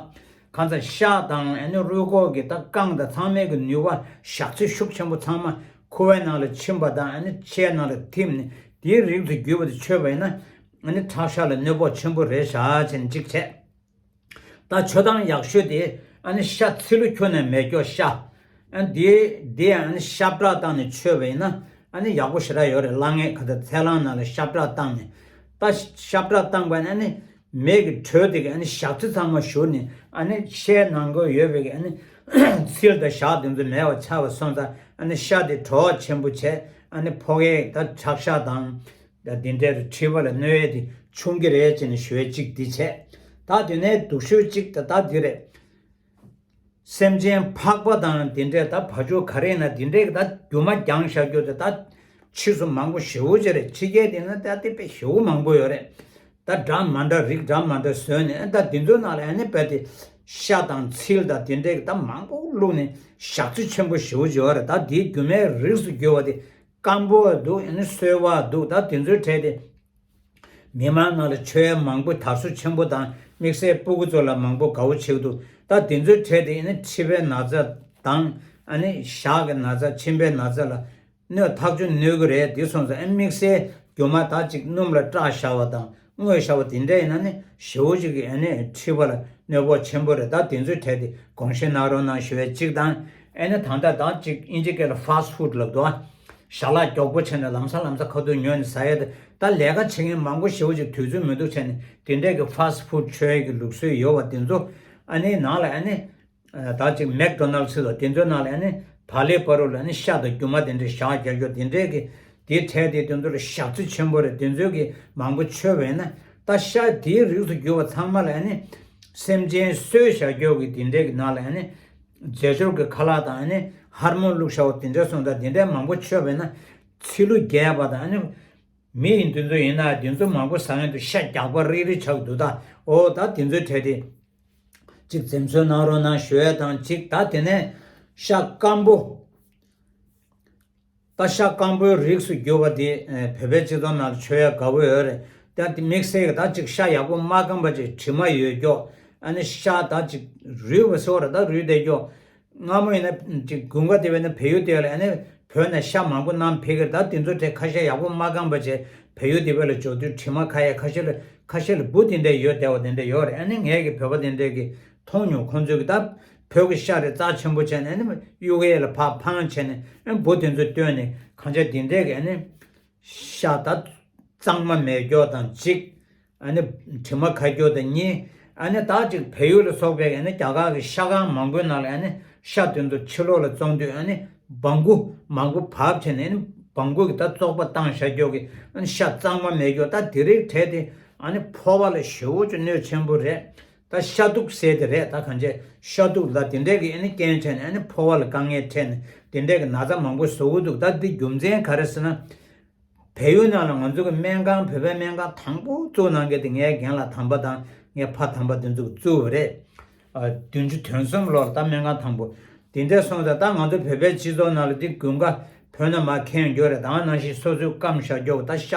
གང་ཟག་ཤ་དང་ཨ་ནི་རུས་ཁོག་གི་ད་རྐང་དང་ཚང་མའི་གི་ནུས་པ་ཞག་ཚི་ཤུགས་ཆེན་པོ་ཚང་མ་ཁུ་བའི་ནང་ལ་ཕྱིན་པ་དང་ཨ་ནི་ཤའི་ནང་ལ་ཐིམ་ནས་དེའི་རིགས་སུ་གྱུར་པ་དེ་མཆོད་པ་ཡིན་ན་ཨ་ནི་ཁྲག་ཤ་ལ་གནོད་པ་ཆེན་པོ་རེད་ཤག་ཅེས་གཅིག་བྱས། ད་མཆོད་སྟངས་ཡག་ཤོས་དེ་ཨ་ནི་ཤ་ཚི་ལུ་ཁྱུར་ནས་མེ་སྒྱོགས་ཤ། ཨ་ནི་དེ་དེ་ཨ་ནི་ཤ་བཀྲག་བཏང་ནས་མཆོད་པ་ཡིན་ན་ཨ་ནི་ཡག་པོ་ཞེ་དྲག་ཡོད་རེད། ལྷང་ངེ་ག་ད་ཚལ་སླང་ནང་ལ་ཤ་བཀྲག་བཏང་ནས། ད་ཤ་བཀྲག་བཏང་པ་ནི་ཨ་ནི་མེ་གི་དྲོད་དེ་གི་ཨ་ནི་ཞག་ཚི་ཚང་མ་བཞུར་ནས་ཨ་ནི་ཤའི་ནང་ཁོ་ཡོད་པའི་གི་ཨ་ནི་ཚིལ་དང་ཞག་དེ་ཚོ་མེད་པ་ཆགས་པ་སོང་ཙང་ཨ་ནི་ཤ་དེ་དྲོ་བ་ཆེན་པོ་བྱས། ཨ་ནི་ཕོ་སྐྱེས་ད་ཁྲག་ཤ་དང་། ད་འདི་འདྲའི་མཁྲིས་པ་ལ་གནོད་ཡས་དེ་ཆུང་གི་རེད་ཅེས་ནས་ཞུ་ཡས་གཅིག་འདི་བྱས། ད་དེ་ནས་སྡུག་ཤོས་གཅིག་ད་ད་འདི་རེད། སེམས་ཅན་ཕག་པ་དང་འདི་འདྲའི་ད་བ་ཕྱུགས་ག་རེ་ཡིན་ན་འདི་འདྲའི་ད་རྒྱུ་མ་རྒྱང་བཞག་རྒྱུ་དེ་ད་ཕྱིས་སུ་མང་པོ་ཞེ་པོ་ཅིག་རེད། ཕྱི་རྒྱལ་དེ་ན་ད་དེ་དཔེ་ཞེ་པོ་མང་པོ་ཡོད་རེད། ད་འདྲ་མ་འདྲ་རིགས་འདྲ་མ་འདྲ་བཟོས་ནས་ད་འདི་ཚོའི་ནང་ལ་ཨ་ནི་རྦད་དེ་ཤ་དང་ཚིལ་དང་འདི་འདྲའི་ད་མང་པོ་བླུགས་ནས་ཞག་ཚི་ཆེན་པོ་ཞེ་པོ་ཅིག་ཡོད་རེད། ད་འདིའི་རྒྱུ་མའི་རིགས་སུ་གྱུར་པ་དེ། སྐམ་པོ་འདུག་ཨ་ནི་སོལ་བ་འདུག་ད་དེ་ཚོའི་གྲས་དེ། མི་མང་ནང་ལ་མཆོད་ཡས་མང་པོ་དར་སོ་ཆེན་པོ་དང་དམིགས་བསལ་སྤུ་གུ་ཚོ་ལ་མང་པོ་དགའ་བོ་བྱེད་ཀྱི་འདུག་ད་དེ་ཚོའི་གྲས་དེ་ཨ་ནི་མཁྲིས་པའི་ན་ཚ་དང་ཨ་ནི་ཞག་གི་ན་ཚ་མཆིན་པའི་ན་ཚ་ལ་གནོད་ཐག་ཆོད་གནོད་ཀྱི་རེད། དེ་སོང་ཙང་ཨ་ནི་དམིགས་བསལ་རྒྱུ་མ་ད་ཅིག་སྣུམ་ལ་བཀྲག་བཞག་པ་དང་བརྔོས་བཞག་པ་དེ་འདྲ་ཡིན་ན་ནི་ཞེ་པོ་ཅིག་གི་ཨ་ནི་མཁྲིས་པ་ལ་གནོད་པ་ཆེན་པོ་རེད། ད་དེ་ཚོའི་གྲས་དེ་དགོངས་བཞེས་གནང་རོགས་གནང་ཞུ་ཡས་གཅིག་དང་། ཨ་ནི་ད་ལྟ་ད་ཅིག་དབྱིན་ཇི་སྐད་ལ་ཕ་སི་ཊི་ཕུཌ་ལབ་འདུག་ཨ། ཞལ་ལག་མགྱོགས་པོ་བྱས་ནས་ལམ་སང་ལམ་སང་ཁ་ཐུག་ཉོས་ནས་ཟ་ཡས་དེ། ད་ལས་ཀ་བྱེད་མཁན་མང་པོ་ཞེ་པོ་ཅིག་དུས་ཚོད་མི་འདུག་བྱས་ནས་དེ་འདྲས་ཀྱི་ཕ་སི་ཊི་ཕུཌ་མཆོད་ཡས་ཀྱི་ལུགས་སྲོལ་ཡོད་པ་དེ་ཚོ་ཨ་ནི་ནང་ལ་ཨ་ནི། ད་ཅིག་མེག་ཌོ་ནལ་ཌི་ཟེར་བ་དེ་ཚོའི་ནང་ལ་ཨ་ནི་བག་ལེབ་བར་དུ་ལ་ཨ་ནི་ཤ་དང་རྒྱུ་མ་དེ་འདྲས་བཞག་རྒྱག་རྒྱུ་དེ་འདྲས་ཀྱི་དེའི་གྲས་དེ་དེ་ཚོ་ལ་ཞག་ཚི་ཆེན་པོ་རེད། དེ་ཚོའི་གི་མང་པོ་མཆོད་པ་ཡིན་ན་ད་ཤ་དེའི་རིགས་སུ་གྱུར་པ་ཚང་མ་ལ་ཨ་ནི་སེམས་ཅན་གསོས་བཞག་རྒྱུ་གི་དེ་འདྲས་ཀྱི་ནང་ལ་ཨ་ནི་རྫས་སྦྱོར་གྱི་ཁ་ལག་དང་ཨ་ནི་ཧར་མོན་བླུགས་བཞག་པ་དེ་འདྲས་སོང་ཙང་དེ་འདྲས་མང་པོ་མཆོད་པ་ཡིན་ན་ཚི་ལུ་རྒྱས་པ་དང་ཨ་ནི། མི་ཡིན་དེ་ཚོ་ཡིན་ན་དེ་ཚོ་མང་པོ་ཟ་མཁན་དུ་ཤ་རྒྱགས་པ་རིག་རིག་ཆགས་འདུག་ད་འོ་ད་དེ་ཚོའི་གྲས་དེ་གཅིག་འཛེམ་ཟོན་གནང་རོགས་གནང་ཞུ་ཡས་དང་གཅིག་ད་དེ་ནས་ཤ་སྐམ་པོ། ད་ཤ་སྐམ་པོའི་རིགས་སུ་གྱུར་པ་དེ་བོད་པའི་སྤྱི་ཚོགས་ནང་ལ་མཆོད་ཡས་དགའ་པོ་ཡོད་རེད། ད་དེ་དམིགས་བསལ་གྱི་ད་གཅིག་ཤ་ཡག་པོ་མ་སྐམ་པ་ཅིག་དྲི་མ་ཡོད་ཀྱོག་ཨ་ནི་ཤ་ད་གཅིག་རུལ་བ་སོགས་རེད། ད་རུལ་བསྡད་ཀྱོག་སྔ་མོ་ཡིན་ན་ཅིག་དགུན་ཁ་དེ་བས་ན་བལ་ཡུལ་དེ་ལ་ཨ་ནི་བོད་ནས་ཤ་མང་པོ་བསྣམས་ཕེབས་ཀྱི་རེད། ད་དེ་ཚོ་གྲས་ཁ་ཤས་ཡག་པོ་མ་སྐམ་པ་བྱས་བལ་ཡུལ་དེ་བས་ལ་འབྱོར་དུས་དྲི་མ་ཁ་ཡས་ཁ་ཤས་ལ་ཁ་ཤས་ལ་འབུ་དེ་འདྲས་ཡོད་བསྡད་པ་དེ་འདྲས་ཡོད་རེད། ཨ་ནི་ངས་ཀྱི་བོད་པ་དེ་འདྲས་ཀྱི་མཐོང་མྱོང་། ཁོང་ཚོས་ཀྱི་ད་བོད་ཀྱི་ཤ་རེད་རྩ་ཆེན་པོ་བྱས་ནས་ཨ་ནི་གཡུག་ཡས་ལ་ཕར་འཕངས་བྱས་ནས་ཨ་ནི་འབུ་དེ་ཚོ་བཏོན་ནས་གང་ཆ་དེ་འདྲས་ཀྱི་ཨ་ནི། ཤ་ད་གཙང་མ་མེད་ཀྱོག་དང་གཅིག་ཨ་ནི་དྲི་མ་ཁ་ཀྱོག་དང་གཉིས། ཨ་ནི་ད་ཅིག་བལ་ཡུལ་ལ་སོགས་པའི་ཨ་ནི་རྒྱ་གར་གྱི་ཤ་ཁང་མང་པོའི་ནང་ལ་ཨ་ནི་ཤ་དེ་ཚོ་ཕྱི་ལོགས་ལ་བཙོང་དུས་ཨ་ནི་སྦང་ཀུ་མང་པོ་བབས་བྱས་ནས་ཨ་ནི་སྦང་ཀུ་གི་ད་བཙོག་པ་བཏང་བཞག་ཀྱོག་གི་ཨ་ནི་ཤ་གཙང་མ་མེད་ཀྱོག་ད་དེ་རིགས་གྲས་དེ་ཨ་ནི་ཕོ་བ་ལ་ཞེ་པོ་ཅིག་གནོད་ཆེན་པོ་རེད། ད་ཤ་དུག་ཟེར་དེ་རེད། ད་གང་ཅི་ཤ་དུག་ལ་དེ་འདྲས་ཀྱི་ཨ་ནི་རྐྱེན་བྱས་ནས་ཨ་ནི་ཕོ་བ་ལ་དཀའ་ངལ་འཕྲད་ནས་དེ་འདྲས་ཀྱི་ན་ཚ་མང་པོ་བཟོ་གི་འདུག་ད་འདི་རྒྱུ་མཚན་ག་རེ་ཟེར་ན། བལ་ཡུལ་ནང་ལ་ང་ཚོ་གི་སྨན་ཁང་བོད་པའི་སྨན་ཁང་དང་པོ་བཙུགས་གནང་མཁན་དེ་ངའི་རྒན་ལགས་དམ་པ་དང་ངའི་ཕ་དམ་པ་དེ་ཚོ་གིས་བཙུགས་པ་རེད། ཨ། བདུན་ཅུ་དོན་གསུམ་ལོར་ད་སྨན་ཁང་དང་པོ་དེ་འདྲས་སོང་ཙང་ད་ང་ཚོ་བོད་པའི་སྤྱི་ཚོགས་ནང་ལ་དེ་དགུན་ཁ་བོད་ན་མ་ཁེངས་རྒྱུ་རེད། ད་ནང་བཞིན་སོ་སོའི་སྐམ་བཞག་རྒྱུ་ད་ཤ་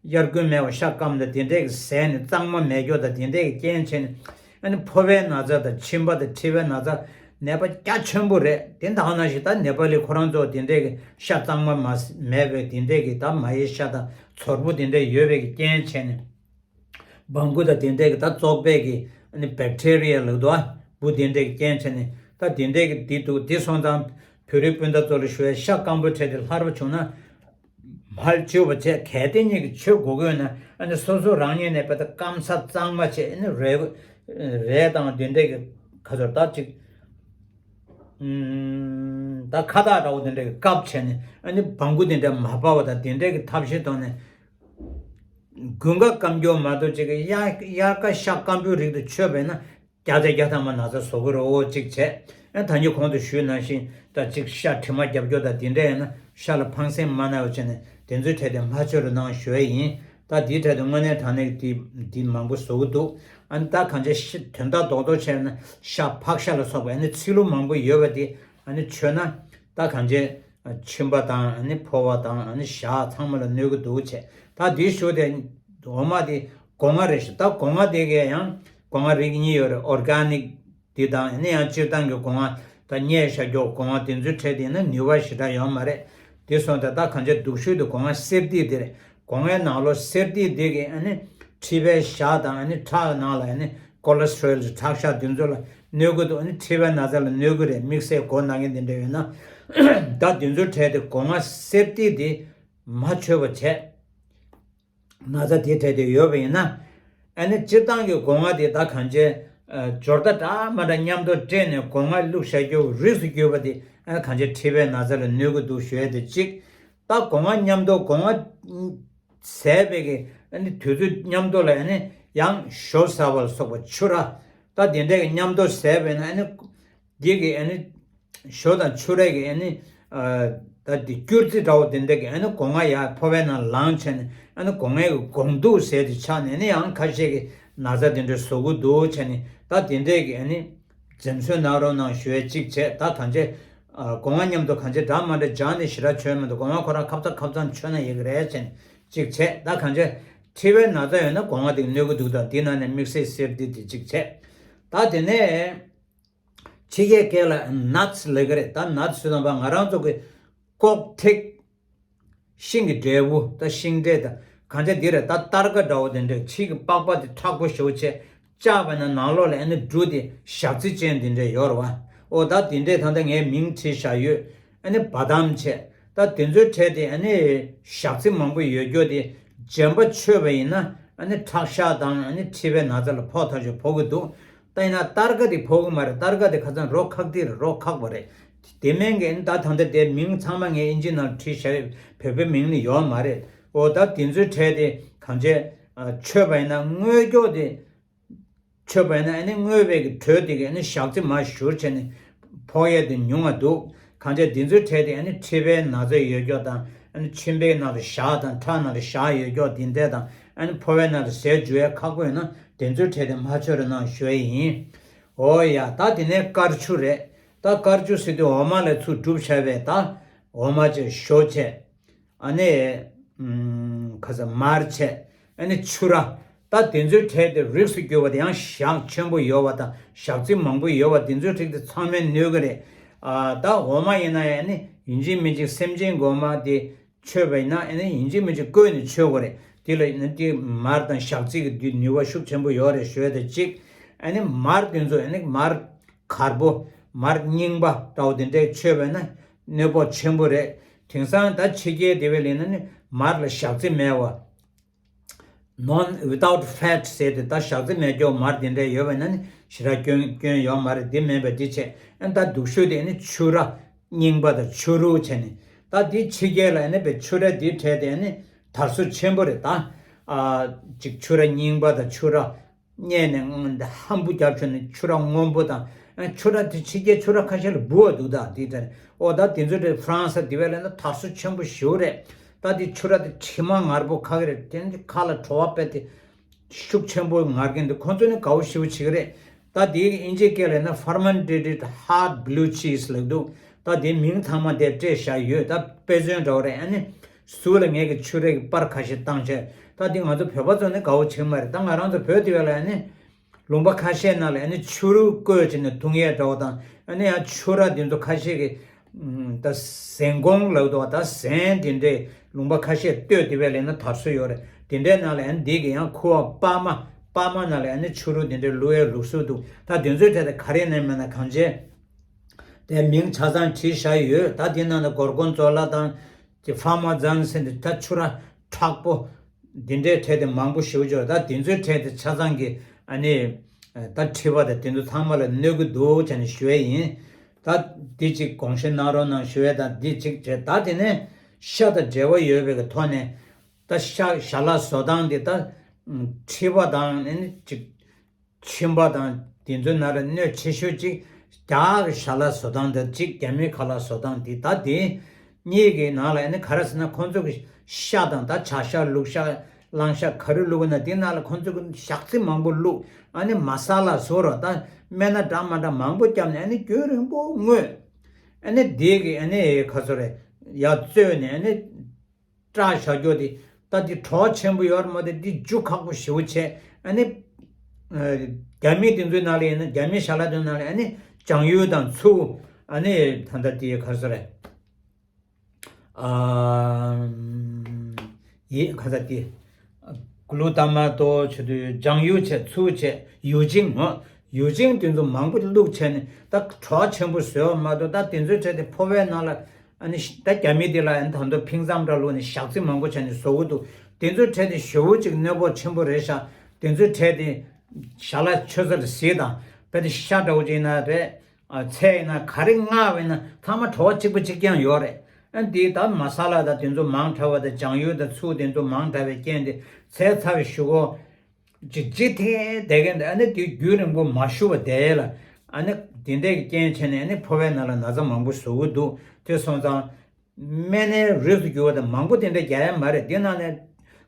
དབྱར་དགུན་མེད་པ་ཤ་སྐམ་ད་དེ་འདྲས་ཀྱི་ཟས་ནི་གཙང་མ་མེད་རྒྱུ་ད་དེ་འདྲས་ཀྱི་རྐྱེན་བྱས་ནས་ཨ་ནི་ཕོ་བའི་ན་ཚ་དང་མཆིན་པ་དང་མཁྲིས་པའི་ན་ཚ་ནད་པ་རྒྱ་ཆེན་པོ་རེད། དེ་ད་ག་ནང་བཞིན་ད་ནེ་པ་ལི་ཁོ་རང་ཚོ་དེ་འདྲས་ཀྱི་ཤ་གཙང་མ་མ་མེད་པའི་དེ་འདྲས་ཀྱི་ད་མ་ཡི་ཤ་དང་ཚོར་བུ་དེ་འདྲས་ཡོད་པའི་གི་རྐྱེན་བྱས་ནས་སྦང་ཀུ་དང་དེ་འདྲས་ཀྱི་ད་བཙོག་པའི་གི་ཨ་ནི་བེག་ཊེ་རི་ཡ་ལབ་འདུག་ཨ། འབུ་དེ་འདྲས་ཀྱི་རྐྱེན་བྱས་ནས་ད་དེ་འདྲས་ཀྱི་དེ་འདུག་དེ་སོང་ཙང་བོད་རིགས་སྤུན་ཟླ་ཚོ་ལ་ཞུ་ཡ་ཤ་སྐམ་པོ་འཕྲད་དེ་ལྷར་བ་བྱུང་ན། མལ་གཅོད་པ་བྱས་གལ་ཏེ་གཉིས་ཀྱི་ཆོས་དགོས་ཀྱི་ཡོད་ན་ཨ་ནི་སོ་སོ་རང་ཉིད་ནས་དཔེ་ད་སྐམ་ས་གཙང་མ་བྱས་ཨ་ནི་རས་རས་དང་དེ་འདྲས་ཀྱི་ཁ་ཚོར་ད་ཅིག་ད་ཁ་བཏགས་འདྲ་བོ་དེ་འདྲས་ཀྱི་བཀབ་བྱས་ནས་ཨ་ནི་སྦང་ཀུ་དེ་འདྲས་མ་བབས་པ་དང་དེ་འདྲས་ཀྱི་ཐབས་ཤེས་ཐོག་ནས་ དགུན་ཁ་སྐམ་རྒྱུ་མ་གཏོགས་ཅིག་གི་དབྱར་དབྱར་ཁ་ཤ་སྐམ་པོའི་རིགས་དེ་མཆོད་པས་ན་བརྒྱ་ཆ་བརྒྱ་ཐམ་པ་ན་ཚ་བཟོ་གི་རེད། འོ་གཅིག་བྱས། ཨ་ད་གིན་གོང་དུ་ཞུས་ནང་བཞིན་ད་ཅིག་ཤ་དྲི་མ་རྒྱབ་རྒྱུ་དང་དེ་འདྲ་ཡིན་ན་ཤ་ལ་ཕངས་སེམས་མ་གནང་བ་བྱས་ནས་དེ་ཚོའི་གྲས་དེ་མ་མཆོད་རོགས་གནང་ཞུ་ཡ་ཡིན། ད་དེའི་གྲས་དེ་དངོས་གནས་དྲང་གནས་དེ་དེ་མང་པོ་བཟོ་གི་འདུག་ཨ་ནི་ད་གང་ཅི་ཤི་དོན་དག་རྡོག་རྡོག་བྱས་ན་ཤ་ཕག་ཤ་ལ་སོགས་པ་ཨ་ནི་ཚིལ་ལུ་མང་པོ་ཡོད་པ་དེ་ཨ་ནི་མཆོད་ན་ད་གང་ཅི་མཆིན་པ་དང་ཨ་ནི་ཕོ་བ་དང་ཨ་ནི་ཞག་ཚང་མ་ལ་གནོད་གི་འདུག་བྱས། ད་དེའི་ཞོ་དེ་འོ་མ་དེ་སྒོ་ང་རེད་ཤག་ད་སྒོ་ང་དེ་གས་ཡང་སྒོ་ང་རིགས་གཉིས་ཡོད་རེད། ཨོར་ག་ནིག་དེ་དང་ཨ་ནི་ཡང་སྤྱིར་བཏང་གི་སྒོ་ང་ད་རྙེད་བཞག་རྒྱུ་སྒོ་ང་དེ་ཚོའི་གྲས་དེ་ཡིན་ན་ནུས་པ་ཞེ་དྲག་ཡོད་མ་རེད། དེ་སོང་ཙང་ད་གང་ཅི་སྡུག་ཤོས་དེ་སྒོ་ང་གསེར་ཐིག་དེ་རེད། སྒོ་ངའི་ནང་ལོགས་གསེར་ཐིག་དེ་གིས་ཨ་ནི་མཁྲིས་པའི་ཞག་དང་ཨ་ནི་ཁྲག་ནང་ལ་ཨ་ནི་ཀོ་ལེ་སི་ཊོ་རོལ་ཁྲག་ཤ་དེ་ཚོ་ལ་གནོད་གི་འདུག་ཨ་ནི་མཁྲིས་པའི་ན་ཚ་ལ་གནོད་གི་རེད། དམིགས་བསལ་མགོ་ན་མཁན་དེ་འདྲ་ཡོད་ན། ད་དེ་ཚོའི་གྲས་དེ་སྒོ་ང་གསེར་ཐིག་དེ་མ་མཆོད་པ་བྱས། ན་ཚ་དེ་འཕྲད་དེ་ཡོད་པ་ཡིན་ན། ཨ་ནི་སྤྱིར་བཏང་གི་སྒོ་ང་དེ་ད་གང་ཅི། སྦྱོར་རྟ་འདྲ་མ་འདྲ་མཉམ་དུ་སྤྲད་ནས་སྒོ་ང་བླུགས་བཞག་རྒྱུ་རིགས་སུ་གྱུར་པ་དེ་ཨ་ནི་གང་ཅི་མཁྲིས་པའི་ན་ཚ་ལ་གནོད་ཀྱི་འདུག་ཞུ་ཡ་དེ་གཅིག་ད་སྒོ་ང་མཉམ་དུ་སྒོ་ང་ཟས་པའི་གི་ཨ་ནི་དུས་ཚོད་མཉམ་དུ་ལ་ཨ་ནི་ཡང་ཞོ་ཟ་བ་ལ་སོགས་པ་ཕྱུ་ར། ད་དེ་འདྲའི་གི་མཉམ་དུ་ཟས་པས་ན་ཨ་ནི། འདི་གི་ཨ་ནི། ཞོ་དང་ཕྱུ་ར་གི་ཨ་ནི། ད་འདི་སྐྱུར་རྩི་འདྲ་བོ་དེ་འདྲ་གི་ཨ་ནི་སྒོ་ང་ཡར་ཕོ་བའི་ནང་ལངས་བྱས་ནས་ཨ་ནི་སྒོ་ངའི་གི་སྒོང་དུག་ཟེར་དེ་ཆགས་ནས་ཨ་ནི་ཡང་ཁ་ཤས་ཀྱི་ན་ཚ་དེ་འདྲ་བཟོ་གི་འདུག་བྱས་ནས་ད་དེ་འདྲའི་གི་ཨ་ནི། འཛེམ་ཟོན་གནང་རོགས་གནང་ཞུ་ཡས་གཅིག་བྱས། ད་གང་ཅི། སྒོ་ང་མཉམ་དུ་གང་ཅི་འདྲ་མ་འདྲ་སྦྱར་ནས་ཞེ་དྲག་མཆོད་མི་འདུག་སྒོ་ང་ཁོ་རང་ཁབ་ཚ་ཁབ་ཚ་མཆོད་ན་ཡག་གི་རེད་བྱས་ནས་གཅིག་བྱས། ད་གང་ཅི། མཁྲིས་པའི་ན་ཚ་ཡོད་ན་སྒོ་ང་དེ་གནོད་གི་འདུག་ད་འདི་ནང་ནས་དམིགས་བསལ་གསེར་ཐིག་དེ་གཅིག་བྱས། ད་དེ་ནས། ཕྱི་རྒྱལ་སྐད་ལ་ནཊ་སི་ལབ་ཀྱི་རེད། ད་ནཊ་སི་ཟེར་དུས་ང་རང་ཚོ་གི་ལྐོག་ཐིག་ཤིང་གི་འབྲས་བུ་ད་ཤིང་འབྲས་ད་གང་ཅི་འདི་རེད། ད་སྟར་ཀ་འདྲ་བོ་དེ་འདྲས་ཕྱི་གི་པགས་པ་དེ་མཁྲེགས་པོ་ཞེ་པོ་བྱས་བཅག་པ་ན་ནང་ལོགས་ལ་ཨ་ནི་འབྲུ་དེ་ཞག་རྩི་ཅན་དེ་འདྲས་ཡོད་རེད་བ། ཨོ་ད་དེ་འདྲས་ད་ལྟ་ངས་མིང་བྲིས་བཞག་ཡོད། ཨ་ནི་བ་དམ་བྱས། ད་དེ་ཚོའི་གྲས་དེ་ཨ་ནི་ཞག་རྩི་མང་པོ་ཡོད་རྒྱུ་དེ་རྗེན་པ་མཆོད་པ་ཡིན་ན་ཨ་ནི་ཁྲག་ཤ་དང་ཨ་ནི་མཁྲིས་པའི་ན་ཚ་ལ་ཕོག་ཐག་ཆོད་ཕོག་གི་འདུག་ད་ཡིན་ན་སྟར་ཀ་དེ་ཕོག་གི་མ་རེད། སྟར་ཀ་དེ་ཁ་སང་རོ་ཁག་དེ་རེད། རོ་ཁག་པ་རེད། དེ་མིན་གྱི་ཨ་ནི་ད་ད་ལྟ་དེ་མིང་ཚང་མ་ངས་ཨིན་ཇི་ནང་བྲིས་བཞག་ཡོད། བོད་པའི་མིང་ནི་ཡོད་མ་རེད། ཨོ་ད་དེ་ཚོའི་གྲས་དེ་གང་ཅི་མཆོད་པ་ཡིན་ན་རྔོས་རྒྱུ་དེ། མཆོད་པ་ཡིན་ན་ཨ་ནི་རྔོས་པའི་གི་དྲོད་དེ་གི་ཨ་ནི་ཞག་རྩི་མར་བཞུར་བྱས་ནས་ཕོག་ཡས་དེ་ཉུང་བ་འདུག་གང་ཅི་དེ་ཚོའི་གྲས་དེ་ཨ་ནི་མཁྲིས་པའི་ན་ཚ་ཡོད་རྒྱུ་དང་ཨ་ནི་མཆིན་པའི་ནང་དུ་ཞག་དང་ཁྲག་ནང་དུ་ཞག་ཡོད་རྒྱུ་དེ་འདྲས་དང་ཨ་ནི་ཕོ་བའི་ནང་དུ་ཟས་འཇུ་ཡས་ཁག་པོ་ཡོད་ན་དེ་ཚོའི་གྲས་དེ་མ་མཆོད་རོགས་གནང་ཞུ་ཡས་ཡིན། ཨོ་ཡ་ད་དེ་ནས་དཀར་ཆུ་རེད། ད་དཀར་ཆུ་ཟེར་དུས་འོ་མ་ལས་ཚུར་གྲུབ་བྱས་པའི་ད་འོ་མ་བྱས་ཞོ་བྱས། ཨ་ནི། ཁ་ས་མར་བྱས། ཨ་ནི་ཆུ་ར། ད་དེ་ཚོའི་གྲས་དེ་རིགས་སུ་གྱུར་པ་དེ་ཡང་ཞག་ཆེན་པོ་ཡོད་པ་དང་ཞག་རྩི་མང་པོ་ཡོད་པ་དེ་ཚོའི་རིགས་དེ་ཚང་མས་གནོད་ཀྱི་རེད། ཨ་ད་འོ་མ་ཡིན་ན་ཡང་ཨ་ནི་ཡིན་གཅིག་མིན་གཅིག་སེམས་ཅན་མགོ་མ་དེ་མཆོད་པ་ཡིན་ན་ཨ་ནི་ཡིན་གཅིག་མིན་གཅིག་བསྐོལ་ནས་མཆོད་དགོས་རེད། དེ་ལ་ཡིན་ན་དེ་མར་དང་ཞག་རྩི་གི་དེ་ནུས་པ་ཤུགས་ཆེན་པོ་ཡོད་རེད་ཞུ་ཡ་དེ་གཅིག་ཨ་ནི་མར་དེ་ཚོ་ཨ་ནི་མར། དཀར་པོ། མར་རྙིང་པ་འདྲ་བོ་དེ་འདྲས་མཆོད་པས་ན་གནོད་པོ་ཆེན་པོ་རེད། དེང་སང་ད་ཕྱི་རྒྱལ་དེ་བས་ལས་ན་ནི་མར་ལ་ཞག་རྩི་མེད་བ། Non without fat ཟེར་ཏེ་ད་ཞག་རྩི་མེད་རྒྱུ་མར་དེ་འདྲས་ཡོད་པས་ན་ནི་ཞེ་དྲག་སྐྱོན་སྐྱོན་ཡོད་མ་རེད། དེ་མེད་པས་འདི་བྱས་ཨ་ད་སྡུག་ཤོས་དེ་ནི་ཆུ་ར་རྙིང་པ་དང་ཆུ་རུ་བྱས་ནས་ད་འདི་ཕྱི་རྒྱལ་ལ་ནི་བས་ཆུ་ར་འདི་འཕྲད་དེ་ནི་དར་སོ་ཆེན་པོ་རེད། ད་ཨ་ཅིག་ཆུ་ར་རྙིང་པ་དང་ཆུ་ར། བསྙལ་ནས་སྔོན་དེ་ཧམ་བུ་རྒྱབ་བྱུང་ནས་ཆུ་ར་སྔོན་པོ་དང་། ཨ་ཆུ་ར་དེ་ཕྱི་རྒྱལ་ཆུ་ར་ཁ་ཤས་ལ་འབུ་བ་འདུག་ད་དེ་ལྟར། ཨོ་ད་དེ་ཚོ་དེ་ཧྥ་རན་སི་དེ་བས་ལས་ན་དར་སོ་ཆེན་པོ་ཞེ་པོ་རེད། ད་དེ་ཆུ་ར་དེ་དྲི་མ་ངར་པོ་ཁ་གི་རེད། དེ་ནི་ཁ་ལ་བྲོ་བ་དཔེ་དེ་ཤུགས་ཆེན་པོ་ངར་གིན་འདུག་ཁོ་ཚོ་ནི་དགའ་བོ་ཞེ་པོ་བྱེད་གི་རེད། ད་དེ་ཨིན་ཇིའི་སྐད་ལས་ན་Fermented Hard Blue Cheese ལབ་འདུག་ད་དེ་མིང་ཚང་མ་དེ་སྤྲད་བཞག་ཡོད། ད་དཔེ་མཚོན་འདྲ་བོ་རེད། ཨ་ནི། ཟུར་ལ་ངས་ཀྱི་ཆུ་ར་གི་པར་ཁ་ཤས་བཏང་བྱས། ད་འདི་ང་ཚོ་བོད་པ་ཚོ་ནི་དགའ་བོ་བྱེད་ཀྱི་མ་རེད། ད་ང་རང་ཚོ་བོད་དེ་བས་ལ་ནི་ལུང་པ་ཁ་ཤས་ནང་ལ་ནི་ཆུ་རུད་བསྐོལ་བྱས་ནས་འཐུང་ཡས་འདྲ་བོ་དང་ཨ་ནི་ཡང་ཆུ་ར་འདི་ཚོ་ཁ་ཤས་ཀྱི་ད་ཟན་གོང་ལབ་འདུག་ད་ཟན་དེ་འདྲས་ལུང་པ་ཁ་ཤས་སྟོད་དེ་བས་ལ་ནི་དར་སྲོལ་ཡོད་རེད། དེ་འདྲས་ནང་ལ་ནི་འདི་གི་ཡང་ཁུ་བ་པགས་མ་པགས་མ་ནང་ལ་ནི་ཆུ་རུད་དེ་འདྲས་བླུག་ཡས་ལུགས་སྲོལ་འདུག་ད་དེ་ཚོའི་གྲས་དེ་ག་རེ་ནས་མེད་ན་གང་བྱས། དེ་མིང་ཆ་ཚང་བྲིས་བཞག་ཡོད། ད་དེ་ནང་ལ་གོར་གོན་ཛོ་ལ་དང་། དེ་ཕར་མ་ཛན་ཟེར་དེ་ད་ཆུ་ར་མཁྲེགས་པོ། འདི་འདྲའི་གྲས་དེ་མང་པོ་ཞེ་པོ་ཅིག་ཡོད། ད་དེ་ཚོའི་གྲས་དེ་ཆ་ཚང་གི་ཨ་ནི། ད་མཁྲིས་པ་དང་དེ་ཚོ་ཚང་མ་ལ་གནོད་ཀྱི་འདུག་བྱས་ནས་ཞུ་ཡས་ཡིན། ད་འདི་གཅིག་དགོངས་བཞེས་གནང་རོགས་གནང་ཞུ་ཡས་དང་འདི་གཅིག་བྱས། ད་དེ་ནས་ཤ་དང་འབྲེལ་བ་ཡོད་པའི་གི་ཐོག་ནས། ད་ཤ་ཞལ་ལག་བཟོ་སྟངས་དེ་ད་མཁྲིས་པ་དང་ཨ་ནི་ཅིག་མཆིན་པ་དང་དེ་ཚོའི་ནང་ལ་གནོད་ཆེ་ཤོས་གཅིག་རྒྱ་གར་གྱི་ཞལ་ལག་བཟོ་སྟངས་དང་གཅིག་རྒྱ་མིའི་ཁ་ལག་བཟོ་སྟངས་དེ། ད་དེ་གཉིས་ཀྱི་ནང་ལ་ཨ་ནི་ག་རེ་ཟེར་ན། ཁོང་ཚོ་གི་ཤ་དང་ད་བྱ་ཤ་ལུག་ཤ་གླང་ཤ་ག་རེ་བླུགས་ན་དེ་ནང་ལ་ཁོང་ཚོ་གི་ཞག་ཚི་མང་པོ་བླུགས། ཨ་ནི་མ་ས་ལ་བཟོ་རོགས་ད་སྨན་སྣ་འདྲ་མ་འདྲ་མང་པོ་བརྒྱབ་ནས་ཨ་ནི་རྒྱུན་རིང་པོ་བརྔོས། ཨ་ནི་དེ་གི་ཨ་ནི་ག་ཚོད་རེད་ཡར་བཙོས་ནས་ཨ་ནི་སྐྲག་བཞག་རྒྱུ་དེ། ད་དེ་གྲོགས་ཆེན་པོ་ཡོད་རེད་མ་གཏོགས་དེ་རྒྱུ་ཁག་པོ་ཞེ་པོ་བྱས། ཨ་ནི་ཨ་རྒྱ་མི་དེ་ཚོའི་ནང་ལ་ཡིན་ན། རྒྱ་མི་ཞལ་ལག་དེ་ནང་ལ་ཨ་ནི་ལྗང་ཡུ་དང་ཚུར་ཨ་ནི་ད་ལྟ་དེ་ག་རེ་ཟེར་རེད། ཨ་ཡི་ག་ས་དེ་གུ་ལུ་ཏ་མ་ཏོ་བྱེད་དུས་ལྗང་ཡུ་བྱས། ཚུར་བྱས། ཡུ་ཅིང་། ཡུ་ཅིང་དེ་ཚོ་མང་པོ་བླུགས་བྱས་ནས་ད་གྲོགས་ཆེན་པོ་བཟོས་པ་མ་གཏོགས། ད་དེ་ཚོའི་གྲས་དེ་ཕོ་བའི་ནང་ལ་ཨ་ནི་ད་རྒྱ་མི་དེ་ལ་ཨ་ནི་ད་དུང་ཕིང་ཙམ་འདྲ་བླུགས་ནས་ཞག་ཚི་མང་པོ་བྱས་ནས་བཟོ་གི་འདུག་དེ་ཚོའི་གྲས་དེ་ཞེ་པོ་ཅིག་གནོད་པ་ཆེན་པོ་རེད་ཤག་དེ་ཚོའི་གྲས་དེ་ཞལ་ལག་མཆོད་རྫས་ལ་གཟིགས་དང་། དཔེ་དེ་ཤ་འདྲ་བོ་ཅིག་ཡིན་ན་རེད། ཨ་ཚལ་ཡིན་ན་ག་རེ་མངགས་པ་ཡིན་ན་ཚང་མ་བྲོ་བ་གཅིག་པ་གཅིག་རྐྱང་ཡོད་རེད། ཨ་འདི་ད་མ་ས་ལ་དང་དེ་ཚོ་མང་དྲགས་པ་དང་ལྗང་ཡུ་དང་ཚུར་དེ་ཚོ་མང་དྲགས་པའི་རྐྱེན་དེ་ཚལ་ཚ་བའི་གཞུག་གུ་ཅིག་ཅིག་ཐེ་བསྡད་མཁན་དེ། ཨ་ནི་དེ་རྒྱུན་རིང་པོ་མ་བཞུ་བ་བསྡད་ཡས་ལ། ཨ་ནི་དེ་འདྲས་ཀྱི་རྐྱེན་བྱས་ནས་ཨ་ནི་ཕོ་བའི་ནང་ལ་ན་ཚ་མང་པོ་བཟོ་གི་འདུག་དེ་སོང་ཙང་སྨན་སྣའི་རིགས་སུ་གྱུར་པ་དང་མང་པོ་དེ་འདྲ་རྒྱག་ཡ་མ་རེད། དེ་ནང་ནས་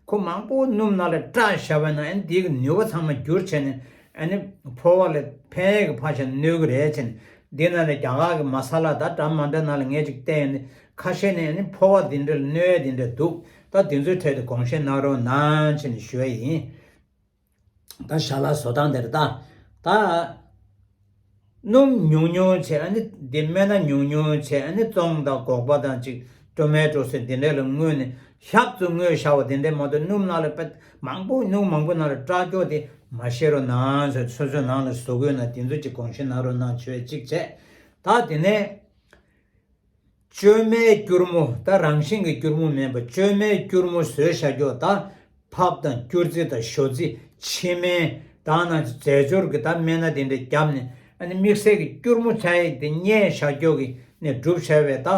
ཁོ་མང་པོ་སྣུམ་ནང་ལ་བཀྲ་བཞག་པ་ན་ཨ་ནི་དེ་གི་ནུས་པ་ཚང་མ་འགྱུར་བྱས་ནས་ཨ་ནི་ཕོ་བ་ལ་ཕན་ཡས་ཀྱི་ཕར་བཞག་གནོད་གི་རེད་བྱས་ནས། དེ་ནང་ནས་རྒྱ་གར་གྱི་མ་ས་ལ་ད་འདྲ་མ་འདྲ་ནང་ལ་ངས་ཅིག་བལྟས་ཡོང་དུས་ཁ་ཤས་ནས་ཨ་ནི་ཕོ་བ་དེ་འདྲ་ལ་གནོད་ཡས་དེ་འདྲ་འདུག་ད་དེ་ཚོའི་གྲས་དེ་དགོངས་བཞེས་གནང་རོགས་གནང་བྱས་ནས་ཞུ་ཡ་ཡིན། ད་ཞལ་ལག་བཟོ་སྟངས་དེར་ད་ད་སྣུམ་ཉུང་ཉུང་བྱས། ཨ་ནི་འདི་སྨན་སྣ་ཉུང་ཉུང་བྱས། ཨ་ནི་བཙོང་དང་སྒོག་པ་དང་ཅིག་ཊོ་མེ་ཊོ་སི་འདི་འདྲ་ལ་བརྔོས་ནས་ཞག་ཚི་བརྔོས་བཞག་པ་དེ་འདྲ་མ་གཏོགས། སྣུམ་ནང་ལ་དཔེ་མང་པོ་སྣུམ་མང་པོ་ནང་ལ་བཀྲ་རྒྱུ་དེ་མ་བཤད་རོགས་གནང་ཟེར། སོ་སོའི་ནང་ལ་བཟོ་དགོས་ན་དེ་ཚོ་ཅིག་དགོངས་བཞེས་གནང་རོགས་གནང་བྱས་ཅིག་བྱས། ད་དེ་ནས་བཅོས་མའི་སྐྱུར་མོ། ད་རང་བཞིན་གྱི་སྐྱུར་མོ་མིན་པ་བཅོས་མའི་སྐྱུར་མོ་བཟོས་བཞག་རྒྱུ། ད་ཕབ་དང་སྐྱུར་རྩི་དང་ཞོ་རྩི་ཕྱེ་སྨན་དང་ནང་རྫས་སྦྱོར་གྱི་ད་སྨན་སྣ་དེ་འདྲ་བརྒྱབ་ནས་ཨ་ནི་དམིགས་བསལ་གྱི་སྐྱུར་མོ་ཆགས་ཡས་དེ་བསྙལ་བཞག་རྒྱུ་གི་ནས་གྲུབ་བྱས་པའི་ད་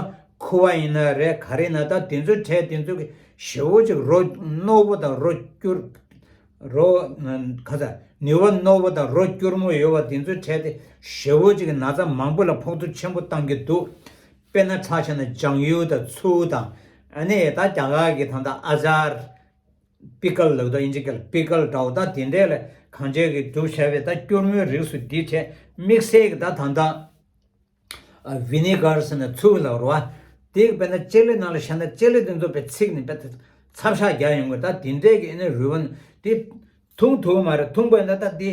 ཁུ་བ་ཡིན་ན་རེད། ག་རེ་ཡིན་ན་ད་དེ་ཚོའི་གྲས་དེ་ཚོ་གི་ཞེ་པོ་ཅིག་རོ་རྣོ་པོ་དང་རོ་སྐྱུར། རོ་ཁ་ཚ་ནུས་པ་རྣོ་པོ་དང་རོ་སྐྱུར་མོ་ཡོད་པ་དེ་ཚོའི་གྲས་དེ་ཞེ་པོ་ཅིག་ན་ཚ་མང་པོ་ལ་ཕོག་ཐུག་ཆེན་པོ་བཏང་གི་འདུག་དཔེར་ན་ཆ་བཞག་ན་ལྗང་ཡུ་དང་ཚུར་དང་། ཨ་ནི་ད་རྒྱ་གར་གྱི་ད་ལྟ་ཨ་ཅར། པི་ཀལ་ལབ་དང་ཨིན་ཇི་སྐད་ལ་པི་ཀལ་འདྲ་བོ། ད་དེ་འདྲས་ལ་གང་བྱས་ཀྱི་འདུག་བྱས་པའི་ད་སྐྱུར་མོའི་རིགས་སུ་འདི་བྱས། དམིགས་བསལ་གྱི་ད་ད་ལྟ་ཨ་ཝི་ནི་གར་ཟེར་ན་ཚུར་ལབ་རེད་བ། དེ་གི་དཔེར་ན་ལྕེ་ལེ་ནང་ལ་བཞག་ན་ལྕེ་ལེ་དེ་ཚོ་དཔེ་ཚིག་ནས་དཔེ་ཚབ་ཤ་རྒྱག་ཡོང་གི། ད་དེ་འདྲས་ཀྱི་ཨ་ནི་རུལ་བ་དེ་འཐུང་ཐུབ་མ་རེད། འཐུང་པ་ཡིན་ན་ད་དེ་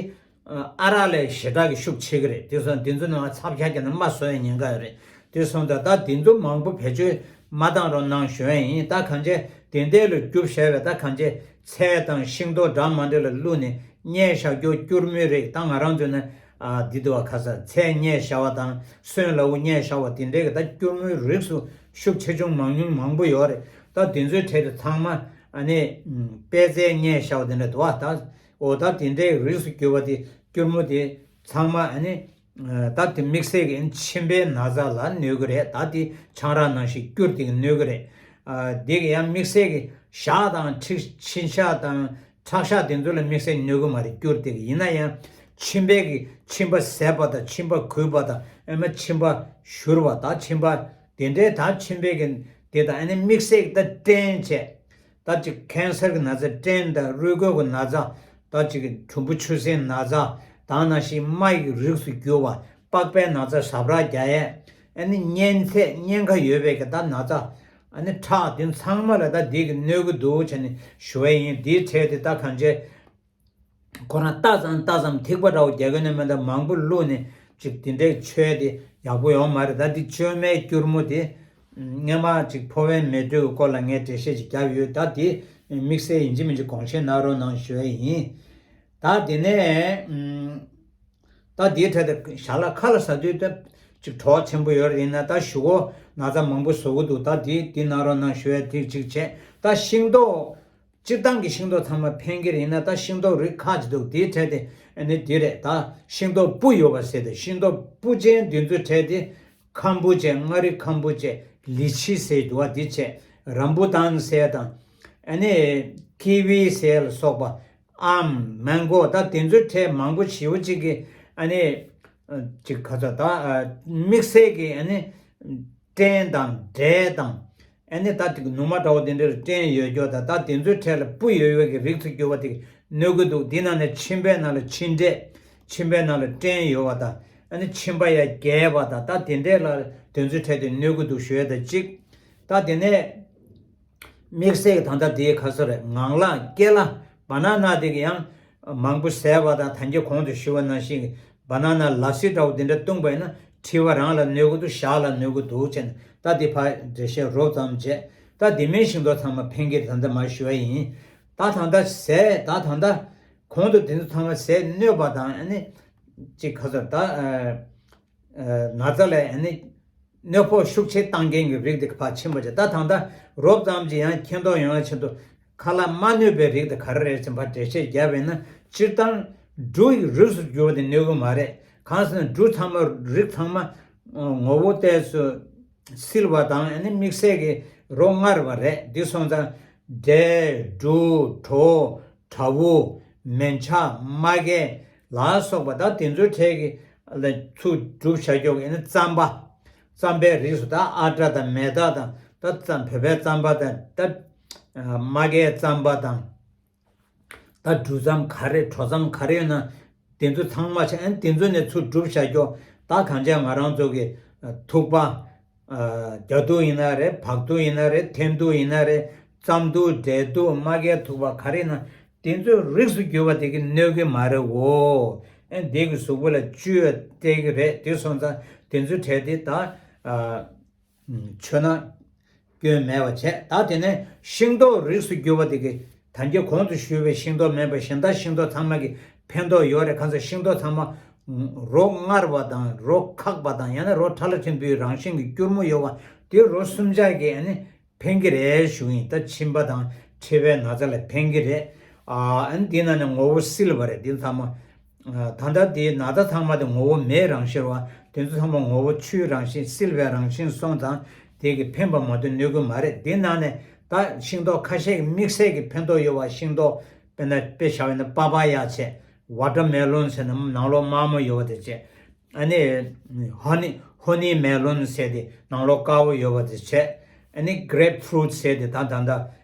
ཨ་རག་ལས་ཞེ་དྲག་གི་ཤུགས་ཆེ་གི་རེད། དེ་སོང་དེ་ཚོ་ནང་ལ་ཚབ་ཤ་རྒྱག་ན་རྨ་བཟོ་ཡ་ཉེན་ཁ་ཡོད་རེད། དེ་སོང་ད་ད་དེ་ཚོ་མང་པོ་བེད་སྤྱོད་མ་བཏང་རོགས་གནང་ཞུ་ཡ་ཡིན། ད་གང་བྱས་དེ་འདྲས་ལ་རྒྱུ་བྱས་པའི་ད་གང་བྱས་ཚལ་དང་ཤིང་ཏོག་འདྲ་མ་འདྲ་ལ་བླུགས་ནས་བསྙལ་བཞག་རྒྱུ་སྐྱུར་མོའི་རིགས། ད་ང་རང་ཚོ་ནི་ཨ་འདི་འདུག་བ། ཁ་ས་ཚལ་བསྙལ་བཞག་པ་དང་སོན་ལ་འུ་བསྙལ་བཞག་པ་དེ་འདྲས་ཀྱི་ད་སྐྱུར་མོའི་རིགས་སུ་ཤུགས་ཆེ་ཆུང་མང་ཉུང་མང་པོ་ཡོད་རེད། ད་དེ་ཚོའི་གྲས་དེ་ཚང་མ་ཨ་ནི་ཨམ་པད་ཚལ་བསྙལ་བཞག་པ་དེ་འདྲ་འདུག་བ། ད་འོ་ད་དེ་འདྲའི་རིགས་སུ་གྱུར་པ་དེ་སྐྱུར་མོ་དེ་ཚང་མ་ཨ་ནི་ཨ་ད་དེ་དམིགས་བསལ་གྱི་མཆིན་པའི་ན་ཚ་ལ་གནོད་ཀྱི་རེད། ད་དེ་ཆང་རག་ནང་བཞིན་སྐྱུར་དེ་གི་གནོད་ཀྱི་རེད། ཨ་དེ་གི་ཡང་དམིགས་བསལ་གྱི་ཞག་དང་མཁྲིས་མཆིན་ཞག་དང་ཁྲག་ཞག་དེ་ཚོ་ལ་དམིགས་བསལ་གནོད་ཀྱི་མ་རེད་སྐྱུར་དེ་གི། ཡིན་ན་ཡང་མཆིན་པའི་གི་མཆིན་པ་ཟད་པ་དང་མཆིན་པ་གུད་པ་དང་ཨ་མ་མཆིན་པ་བཞུར་བ་དང་མཆིན་པ་དེ་འདྲའི་ད་མཆིན་པའི་གི་དེ་དང་ཨ་ནི་དམིགས་བསལ་གྱི་ད་སྐྲན་བྱས། ད་ཅིག་ཁེན་སར་གྱི་ན་ཚ། སྐྲན་དང་རུས་ཁོག་གི་ན་ཚ། ད་ཅིག་གྲུམ་བུ་ཆུ་སེར་ན་ཚ། དང་ནང་བཞིན་རྨ་ཡི་རིགས་སུ་གྱུར་པ། པགས་པའི་ན་ཚ་ཟབ་ར་རྒྱག་ཡས། ཨ་ནི་གཉན་ཚད་གཉན་ཁ་ཡོད་པའི་གི་ད་ན་ཚ། ཨ་ནི་ཁྲག་དེ་ཚང་མ་ལ་ད་འདི་གི་གནོད་ཀྱི་འདུག་བྱས་ནས་ཞུ་བ་ཡིན། འདིའི་གྲས་དེ་ད་གང་བྱས། ཁོ་རང་ལྟ་ཙམ་ལྟ་ཙམ་ཐིགས་པ་འདྲ་བོ་རྒྱག་གི་ནི་མིན་ད། མང་པོ་བླུགས་ནས་ཅིག་དེ་འདྲའི་མཆོད་དེ་ཡག་པོ་ཡོང་མ་རེད། ད་འདི་བཅོས་མའི་སྐྱུར་མོ་དེ་སྔོན་མ་ཅིག་ཕོ་བའི་མེ་དྲོད་ཀྱི་སྐོར་ལ་ངས་འགྲེལ་བཤད་ཅིག་བརྒྱབ་ཡོད། ད་དེ་དམིགས་བསལ་ཡིན་གཅིག་མིན་གཅིག་དགོངས་བཞེས་གནང་རོགས་གནང་ཞུ་ཡ་ཡིན། ད་དེ་ནས་ད་དེའི་གྲས་དེ་ཞལ་ལག་ཁ་ལ་ཟ་དུས་ད་ཅིག་གྲོགས་ཆེན་པོ་ཡོད་རེད། ཡིན་ན་ད་གཞུག་གུ་ན་ཚ་མང་པོ་བཟོ་གི་འདུག་ད་དེ་དེ་གནང་རོགས་གནང་ཞུ་ཡ་དེ་གཅིག་བྱས། ད་ཤིང་ཏོག་སྤྱིར་བཏང་གི་ཤིང་ཏོག་ཚང་མ་ཕན་གྱི་རེད། ཡིན་ན་ད་ཤིང་ཏོག་རིགས་ཁག་ཅིག་འདུག་དེའི་གྲས་དེ་ཨ་ནི་འདི་རེད། ད་ཤིང་ཏོག་སྤུ་ཡོད་པ་ཟེར་ཏེ། ཤིང་ཏོག་སྤུ་ཅན་འདི་ཚོའི་གྲས་དེ་ཁམ་བུ་ཅན། མངའ་རིས་ཁམ་བུ་ཅན། ལི་ཆི་ཟེར་འདུག་བ། འདི་བྱས། རམ་བུ་ཏན་ཟེར་དང་ ཨ་ནི་ཀི་ཝི་ཟེར་ལ་སོགས་པ། ཨམ། མན་གོ། ད་དེ་ཚོའི་ཕྲད་མང་པོ་ཞེ་པོ་ཅིག་གི་ཨ་ནི་ཅིག་ག་ཚོད་ད་དམིགས་བསལ་གྱི་ཨ་ནི་སྐྲན་དང་འབྲས་དང་། ཨ་ནི་ད་དེ་ནུ་མ་འདྲ་བོ་དེ་འདྲ་ལ་སྐྲན་ཡོད་རྒྱུ་དང་། ད་དེ་ཚོའི་ཕྲད་ལ་སྤུ་ཡོད་ཡོད་ཀྱི་རིགས་སུ་གྱུར་པ་དེ་གནོད་ཀྱི་འདུག་དེ་ནང་ནས་མཆིན་པའི་ནང་ལ་མཆིན་འབྲས། མཆིན་པའི་ནང་ལ་སྐྲན་ཡོད་པ་དང་། ཨ་ནི་མཆིན་པ་ཡང་རྒྱས་པ་དང་། ད་དེ་འདྲས་ལ་དེ་ཚོའི་ཕྲད་དེ་གནོད་ཀྱི་འདུག་ཞུ་ཡས་དང་གཅིག་ད་དེ་ནས་དམིགས་བསལ་གྱི་ད་ལྟ་དེའི་ཁ་སོ་རེད། ངང་ལག་སྐེ་ལ་བ་ན་ན་དེ་གི་ཡང་མང་པོ་ཟས་པ་དང་། ད་གིན་གོང་དུ་ཞུས་པ་ནང་བཞིན་གྱི་བ་ན་ན་ལ་སི་འདྲ་བོ་དེ་འདྲ་བཏུངས་པ་ཡིན་ན་མཁྲིས་པ་རང་ལ་གནོད་ཀྱི་འདུག་ཞག་ལ་གནོད་ཀྱི་འདུག་བྱས་ནས། ད་དེ་ཕར་འགྲེལ་བཤད་རོབ་ཙམ་བྱས། ད་དེ་མིན་ཤིང་ཏོག་ཚང་མ་ཕན་གྱི་རེད། ད་ལྟ་མར་ཞུ་བ་ཡིན། ད་ད་ལྟ་ཟས། ད་ད་ལྟ་གོང་དུ་དེ་ཚོ་ཚང་མ་ཟས་གནོད་པ་དང་། ཨ་ནི་ཅིག་ག་ཚོད་ད་ཨ་ན་ཚ་ལ་ཨ་ནི་གནོད་ཕོག་ཤུགས་ཆེ་བཏང་མཁན་གྱི་རིགས་དེ་ཕར་ཕྱིན་པ་བྱས། ད་ད་ལྟ་རོབ་ཙམ་ཅིག་ཡང་མཁྱེན་རྟོགས་ཡོང་ཡ་ཆེད་དུ་ཁ་ལག་མ་གནོད་པའི་རིགས་དེ་ག་རེ་རེད་ཟེར་ཕར་འགྲེལ་བཤད་བརྒྱབ་པ་ཡིན་ན། སྤྱིར་བཏང་འབྲུ་ཡི་རིགས་སུ་གྱུར་པ་དེ་གནོད་ཀྱི་མ་རེད། གང་ཟེར་ན་འབྲུ་ཚང་མ་རིགས་ཚང་མ་ངོ་བོ་ཏོག་ཙམ་བསིལ་བ་དང་། ཨ་ནི་དམིགས་བསལ་གྱི་རོ་མངར་བ་རེད། འདི་སོང་ཙང་འབྲས། འབྲུ། གྲོ། བྲ་བོ། མལ་ཆ། མ་ཀའི་ལ་སོགས་པ། ད་དེ་ཚོའི་ཕྲད་ཀྱི་ལ་ཚུར་སྒྲུབ་བྱ་རྒྱུ་གི་ཨ་ནི་རྩམ་པ། རྩམ་པའི་རིགས་སུ་ད་ཨ་བྲ་དང་མེ་ཏོག་དང་། ད་རྩམ། བོད་པའི་རྩམ་པ་དང་། ད་མ་ཀའི་རྩམ་པ་དང་། ད་འབྲུ་རྩམ་ག་རེ་གྲོ་རྩམ་ག་རེ་ཡོད་ན་དེ་ཚོ་ཚང་མ་བྱས། ཨ་ནི་དེ་ཚོ་ནས་ཚུར་སྒྲུབ་བྱ་རྒྱུ། ད་གང་བྱས་ང་རང་ཚོ་གི་ཐུག་པ། རྒྱ་ཐུག་ཡིན་ན་རེད། བག་ཐུག་ཡིན་ན་རེད། འཐེན་ཐུག་ཡིན་ན་རེད། རྩམ་ཐུག་འབྲས་ཐུག་མ་ཀའི་ཐུག་པ་ག་རེ་ཡིན་ན་དེ་ཚོའི་རིགས་སུ་གྱུར་པ་དེ་གི་གནོད་ཀྱི་མ་རེད་འོ། ཨ་ནི་དེ་གི་གཟུགས་པོ་ལ་བཅོས་སྟེར་གི་རེད། དེ་སོང་ཙང་དེ་ཚོའི་གྲས་དེ་ད་མཆོད་ན་སྐྱོན་མེད་པ་བྱས། ད་དེ་ནས་ཤིང་ཏོག་རིགས་སུ་གྱུར་པ་དེ་གི་ད་གིན་གོང་དུ་ཞུས་པའི་ཤིང་ཏོག་མིན་པ་གཞན་དག་ཤིང་ཏོག་ཚང་མ་གི་ཕན་ཐོགས་ཡོད་རེད། གང་ཟེར་ཤིང་ཏོག་ཚང་མ་རོ་མངར་བ་དང་རོ་ཁག་པ་དང་། ཡང་ན་རོ་ཕྲ་ལ་ཕྲན་བུའི་རང་བཞིན་གྱི་སྐྱུར་མོ་ཡོད་པ་དེ་རོ་གསུམ་ཆ་གི་ཨ་ནི་ཕན་གྱི་རེད་ཞུ་ཡིན། ད་མཆིན་པ་དང་མཁྲིས་པའི་ན་ཚ་ལ་ཕན་གྱི་རེད། ཨ་ནི་དེ་ནང་ནས་ངོ་བོ་བསིལ་བ་རེད། དེ་ཚང་མ། ད་ལྟ་དེའི་ན་ཚ་ཚང་མ་དེ་ངོ་བོ་མེའི་རང་བཞིན་རེད་བ། དེ་ཚོ་ཚང་མ་ངོ་བོ་ཆུའི་རང་བཞིན་བསིལ་བའི་རང་བཞིན་སོང་ཙང་དེ་གི་ཕན་པ་མ་གཏོགས་གནོད་ཀྱི་མ་རེད། དེ་ནང་ནས་ད་ཤིང་ཏོག་ཁ་ཤས་ཀྱི་དམིགས་བསལ་གྱི་ཕན་ཐོགས་ཡོད་པ། ཤིང་ཏོག་དཔེར་ན་དཔེ་བཞག་པ་ཡིན་ན་པ་པ་ཡ་བྱས། ཝ་ཊར་མེ་ལོན་ཟེར་ན་ནང་ལོགས་དམར་མོ་ཡོད་པ་དེ་བྱས། ཨ་ནི་ཧོ་ནི་ཧོ་ནི་མེ་ལོན་ཟེར་དེ་ནང་ལོགས་དཀར་པོ་ཡོད་པ་དེ་བྱས། ཨ་ནི་གྷི་རེབ་ཕུ་རུ་ཊི་ཟེར་དེ་ད་ད་ད་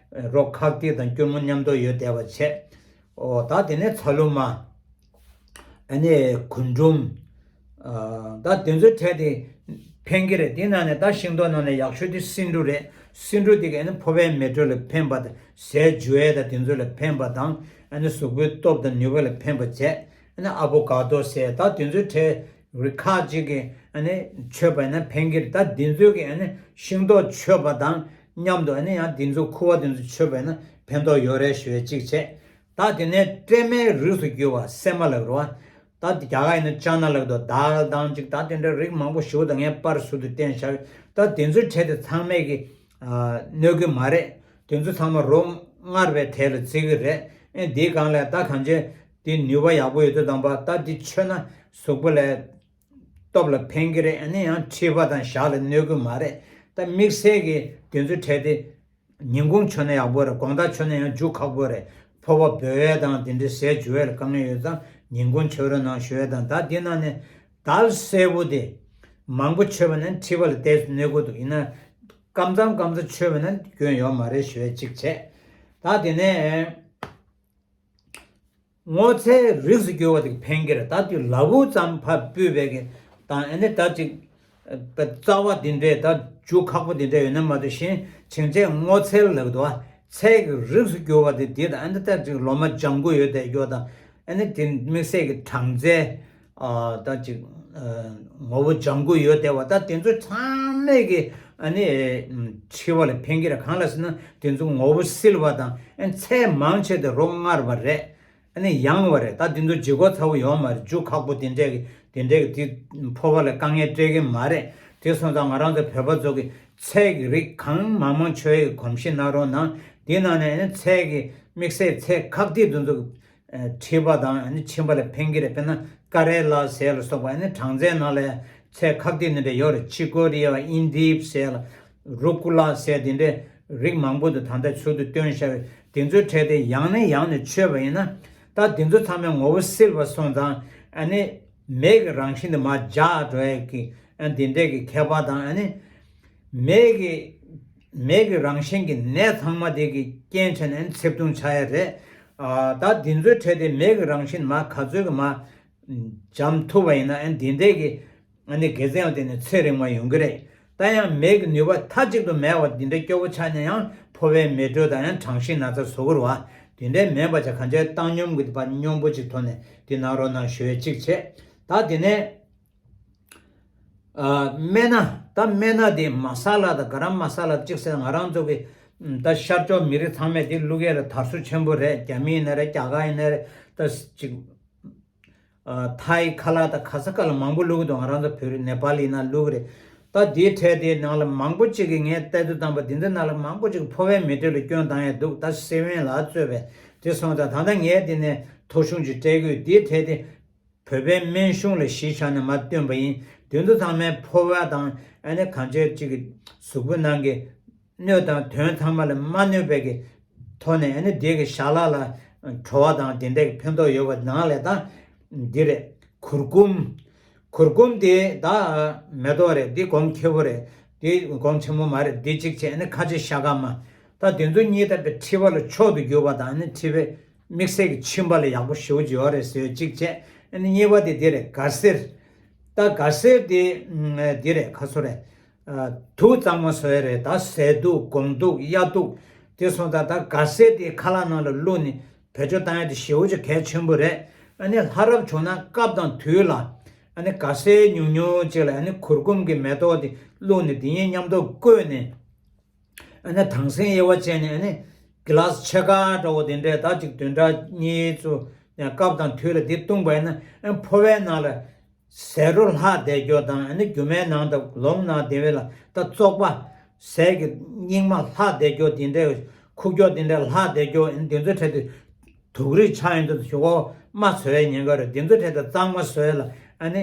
རོ་ཁག་ཏིག་དང་སྐྱུར་མོ་མཉམ་དུ་ཡོད་བསྡད་པ་བྱས། ཨོ། ད་དེ་ནས་ཚ་ལུ་མ། ཨ་ནི་རྒུན་འབྲུམ། ཨ། ད་དེ་ཚོའི་གྲས་དེ་ཕན་གྱི་རེད། དེ་ནང་ནས་ད་ཤིང་ཏོག་ནང་ནས་ཡག་ཤོས་དེ་སེ་འབྲུ་རེད། སེ་འབྲུ་དེ་ག་ཨ་ནི་ཕོ་བའི་མེ་དྲོད་ལ་ཕན་པ་དང་། ཟས་འཇུ་ཡས་དང་དེ་ཚོ་ལ་ཕན་པ་དང་། ཨ་ནི་གཟུགས་པོའི་སྟོབས་དང་ནུས་པ་ལ་ཕན་པ་བྱས། ཨ་ནི་ཨ་བོ་ག་དོ་ཟེར། ད་དེ་ཚོའི་གྲས་རིགས་ཁག་ཅིག་གིས་ཨ་ནི་མཆོད་པ་ཡིན་ན་ཕན་གྱི་རེད། ད་དེ་ཚོའི་གི་ཨ་ནི་ཤིང་ཏོག་མཆོད་པ་དང་མཉམ་དུ་ཨ་ནི་ཡང་དེ་ཚོ་ཁུ་བ་དེ་ཚོ་མཆོད་པ་ཡིན་ན་ཕན་ཐོགས་ཡོད་རེད་ཞུ་ཡས་གཅིག་བྱས། ད་དེ་ནས་སྲན་མའི་རིགས་སུ་གྱུར་པ། སྲན་མ་ལབ་རེད་བ། ད་རྒྱ་གར་ཡིན་ན་ཅ་ན་ལབ་འདུག་དཱལ་དང་ཅིག་ད་དེ་འདྲ་རིགས་མང་པོ་ཞེ་པོ་དང་ངས་པར་ཟུར་དུ་བསྟན་བཞག་ད་དེ་ཚོའི་གྲས་དེ་ཚང་མས་ཀྱི་ཨ་གནོད་ཀྱི་མ་རེད། དེ་ཚོ་ཚང་མ་རོ་མངར་བའི་གྲས་ལ་བརྩི་གི་རེད། ཨེ་འདིའི་སྒང་ལ་ད་གང་ཅི་དེ་ནུས་པ་ཡག་པོ་ཡོད་དུས་དང་པ། ད་འདི་མཆོད་ན་གཟུགས་པོ་ལ་སྟོབས་ལ་ཕན་གྱི་རེད། ཨ་ནི་ཡང་མཁྲིས་པ་དང་ཞག་ལ་གནོད་ཀྱི་མ་རེད། ད་དམིགས་བསལ་གྱི་དེ་ཚོའི་གྲས་དེ། ཉིན་གུང་མཆོད་ན་ཡག་པོ་རེད། དགོང་དག་མཆོད་ན་ཡང་རྒྱུ་ཁག་པོ་རེད། ཕོ་བ་སྦོ་ཡས་དང་དེ་འདྲའི་ཟས་འཇུ་ཡས་ལ་དཀའ་ངལ་ཡོད་ཙང་ཉིན་གུང་མཆོད་རོགས་གནང་ཞུ་ཡས་དང་། ད་འདི་ནང་ནས་དཱལ་སེར་པོ་དེ་མང་པོ་མཆོད་པ་ན་མཁྲིས་པ་ལ་ཏོག་ཙམ་གནོད་ཀྱི་འདུག་ཡིན་ན་སྐམ་ཙམ་སྐམ་ཙམ་མཆོད་པ་ན་སྐྱོན་ཡོད་མ་རེད་ཞུ་ཡས་གཅིག་བྱས། ད་དེ་ནས། སྔོ་ཚལ་རིགས་སུ་གྱུར་པ་དེ་ཕན་གྱི་རེད། ད་དེ་ལ་ཕུག་ཙམ་ཕར་སྤུས་པའི་གི་དང་། ཨ་ནི་ད་ཅིག་རྩ་བ་འདི་འདྲའི་ད་རྒྱུ་ཁག་པོ་འདི་འདྲ་ཡོད་ན་མ་གཏོགས། གཞན་བྱིན་ཆས་སྔོ་ཚལ་ལབ་འདུག་བ། ཚལ་གྱི་རིགས་སུ་གྱུར་པ་དེ་འདི་དང་། ཨ་ནི་ད་ཅིག་ལོ་མ་ལྗང་གུ་ཡོད་བསྡད་རྒྱུ་དང་། ཨ་ནི་དེ་དམིགས་བསལ་གྱི་སྦྲང་རྩི། ཨ་ད་ཅིག་ཨ་ངོ་བོ་ལྗང་གུ་ཡོད་བསྡད་པ། ད་དེ་ཚོ་ཚང་མས་ཀྱི་ཨ་ནི་མཁྲིས་པ་ལ་ཕན་གྱི་རེད། གང་ལ་ཟེར་ན་དེ་ཚོ་ངོ་བོ་བསིལ་བ་དང་། ཨ་ནི་ཚལ་མང་ཆེ་དེ་རོ་མངར་བ་རེད། ཨ་ནི་ཡང་བ་རེད། ད་དེ་ཚོ་ལྗིད་ཁོག་ཚ་པོ་ཡོད་མ་རེད། རྒྱུ་ཁག་པོ་དེ་འདྲས་ཀྱི་དེ་འདྲས་ཀྱི་དེ་ཕོ་བ་ལ་དཀའ་ངལ་སྤྲད་ཀྱི་མ་རེད། དེ་སོང་ཙང་ང་རང་ཚོ་བོད་པ་ཚོ་གི་ཚལ་གྱི་རིགས་གང་མང་མང་མཆོད་ཡས་ཀྱི་གོམས་གཤིས་གནང་རོགས་གནང་། དེ་ནང་ནས་ཨ་ནི་ཚལ་གྱི་དམིགས་བསལ་ཚལ་ཁག་ཏིག་དེ་ཚོ་གི་མཁྲིས་པ་དང་ཨ་ནི་མཆིན་པ་ལ་ཕན་གྱི་རེད། དཔེར་ན་ཀ་རེ་ལ་ཟེར་ལ་སོགས་པ། ཨ་ནི་སྦྲང་རྩིའི་ནང་ལ་ཚལ་ཁག་ཏིག་འདི་འདྲ་ཡོད་རེད། ཅི་ཀོ་རི་ཡ། ཨིན་དིབ་ཟེར་ལ། རུ་ཀུ་ལ་ཟེར་དེ་འདྲས། རིགས་མང་པོ་དུ་ད་ལྟ་ཚུལ་དུ་སྟོན་བྱ་བའི་དེ་ཚོའི་གྲས་དེ་ཡང་ནས་ཡང་ནས་མཆོད་པ་ཡིན་ན། ད་དེ་ཚོ་ཚང་མས་ངོ་བོ་བསིལ་བ་སོང་ཙང་ཨ་ནི་མེ་གི་རང་བཞིན་དུ་མར་འཇགས་འགྲོ་ཡས་ཀྱི་ཨ་འདི་འདྲས་ཀྱི་ཁྱད་པར་དང་། ཨ་ནི་མེ་གི་མེ་གི་རང་བཞིན་གྱི་ནད་ཚང་མ་དེ་གི་རྐྱེན་བྱས་ནས་ཨ་ནི་འཚེབ་ཐུང་ཆགས་ཡས་རེད། ཨ་ད་དེ་ཚོའི་གྲས་དེ་མེ་གི་རང་བཞིན་མར་ག་ཚོད་ཀྱི་མར་འཇམ་ཐུབ་པ་ཡིན་ན་ཨ་ནི་འདི་འདྲས་ཀྱི་ཨ་ནི་དགེ་མཚན་ཡང་དེ་ནི་ཚེ་རིང་བ་ཡོང་གི་རེད། ད་ཡང་མེ་གི་ནུས་པ་མཐའ་གཅིག་ཏུ་མེད་པ་འདི་འདྲ་སྐྱོ་བོ་ཆགས་ན་ཡང་ཕོ་བའི་མེ་དྲོད་དང་ཡང་གྲང་ཤིང་ན་ཚ་བཟོ་གི་རེད་བ། དེ་འདྲའི་མེད་པ་བྱས་གང་ཅིའི་བཏང་སྙོམས་ཀྱི་བ་སྙོམས་པོ་ཅིག་ཐོག་ནས་འདི་གནང་རོགས་གནང་ཞུ་ཡས་གཅིག་བྱས། ད་དེ་ནས་ཨ་སྨན་སྣ། ད་སྨན་སྣ་དེ་མ་ས་ལ་དང་ག་རམ་མ་ས་ལ་གཅིག་བྱས། ང་རང་ཚོ་གི་ད་ཤར་ཕྱོགས་མི་རིགས་ཚང་མས་དེ་བླུག་ཡས་ལ་དར་སྲོལ་ཆེན་པོ་རེད། རྒྱ་མི་ཡིན་ན་རེད། རྒྱ་གར་ཡིན་ན་རེད། ད་ཅིག་ཨ་ཐའི་ཁ་ལག་དང་ག་ས་ག་ལ་མང་པོ་བླུག་གི་འདུག་ང་རང་ཚོ་བོད་རིགས་ནེ་པ་ལི་ཡིན་ན་བླུག་གི་རེད། ད་དེའི་གྲས་དེའི་ནང་ལ་མང་པོ་གཅིག་གིས་ངས་བལྟས་ཚོད་བཏང་པ་དེ་ཚོའི་ནང་ལ་མང་པོ་གཅིག་ཕོ་བའི་མེ་དྲོད་ལ་སྐྱོན་བཏང་ཡས་འདུག་ད་སེ་བན་ལ་གཙོས་པའི་དེ་སོང་ཙང་ད་ལྟ་ངས་དེ་ནས་ཐོ་གཞུང་ཅིག་སྤྲད་དགོས། དེའི་གྲས་དེ་བོད་པའི་སྨན་གཞུང་ལ་གཞི་བཞག་ནས་མར་བཏོན་པ་ཡིན། དེ་ཚོ་ཚང་མའི་ཕོ་བ་དང་ཨ་ནི་གང་ཅིའི་གཅིག་གི་གཟུགས་པོའི་ནང་གི་སྣོད་དང་དོན་ཚང་མ་ལ་མ་གནོད་པའི་གི་ཐོག་ནས་ཨ་ནི་དེ་གི་ཞལ་ལག་ལ་བྲོ་བ་དང་དེ་འདྲའི་གི་ཕན་ཐོགས་ཡོད་པ་ནང་ལས་ད་འདི་རེད། གུར་གུམ། གུར་གུམ་དེ་ད་མེ་ཏོག་རེད། འདི་གོང་ཁེ་པོ་རེད། འདི་གོང་ཆེན་པོ་མ་རེད། འདི་གཅིག་བྱས། ཨ་ནི་ཁ་ཆེ་ཤ་ཀ་མ། ད་དེ་ཚོ་གཉིས་ད་པའི་མཁྲིས་པ་ལ་མཆོག་ཏུ་གྱུར་པ་དང་། ཨ་ནི་མཁྲིས་པའི་དམིགས་བསལ་གྱི་མཆིན་པ་ལ་ཡག་པོ་ཞེ་པོ་ཅིག་ཡོད་རེད་ཟེར་གཅིག་བྱས། ཨ་ནི་གཉིས་པ་དེ་འདི་རེད། དགའ་སེར། ད་དགའ་སེར་དེ་འདི་རེད། ཁ་སོ་རེད། ཨ་དུག་གཙང་མ་བཟོ་ཡས་རེད། ད་ཟས་དུག་སྒོང་དུག་གཡའ་དུག་དེ་སོང་ཙང་ད་དགའ་སེར་དེ་ཁ་ལག་ནང་ལ་བླུགས་ནས་བེད་སྤྱོད་བཏང་ཡས་དེ་ཞེ་པོ་ཅིག་གལ་ཆེན་པོ་རེད། ཨ་ནི་ལྷ་རབ་བྱུང་ན་སྐབས་དང་དུས་ལ་ཨ་ནི་དགའ་སེར་ཉུང་ཉུང་ཅིག་ལ་ཨ་ནི་གུར་གུམ་གྱི་མེ་ཏོག་དེ་བླུགས་ནས་དེ་གཉིས་མཉམ་དུ་བསྐོལ་ནས། ཨ་ནི་དྭངས་སིང་དབྱེ་བ་ཕྱེ་ནས། ཨ་ནི་གི་ལཱ་སི་ཕྱེད་ཀ་འདྲ་བོ་དེ་འདྲས་ད་ཅིག་བདུན་ཕྲག་གཉིས་ཙམ་ཡང་སྐབས་དང་དུས་ལ་དེ་བཏུངས་པ་ཡིན་ན། ཨ་ནི་ཕོ་བའི་ནང་ལ་ཟས་རོ་ལྷག་བསྡད་རྒྱུ་དང་། ཨ་ནི་རྒྱུ་མའི་ནང་དང་ལོང་ནང་དེ་བས་ལ་ད་བཙོག་པ་ཟས་ཀྱི་སྙིགས་མ་ལྷག་བསྡད་རྒྱུ་དེ་འདྲས། ཁུག་ཀྱོག་དེ་འདྲས་ལྷག་བསྡད་རྒྱུ། ཨ་ནི་དེ་ཚོའི་གྲས་དེ་དུག་རིགས་ཆགས་ཡོང་དུས་ཞོག་ཁོག་མ་བཟོ་ཡས་ཉེན་ཁ་རེད། དེ་ཚོའི་གྲས་དེ་གཙང་མ་བཟོ་ཡས་ལ་ཨ་ནི་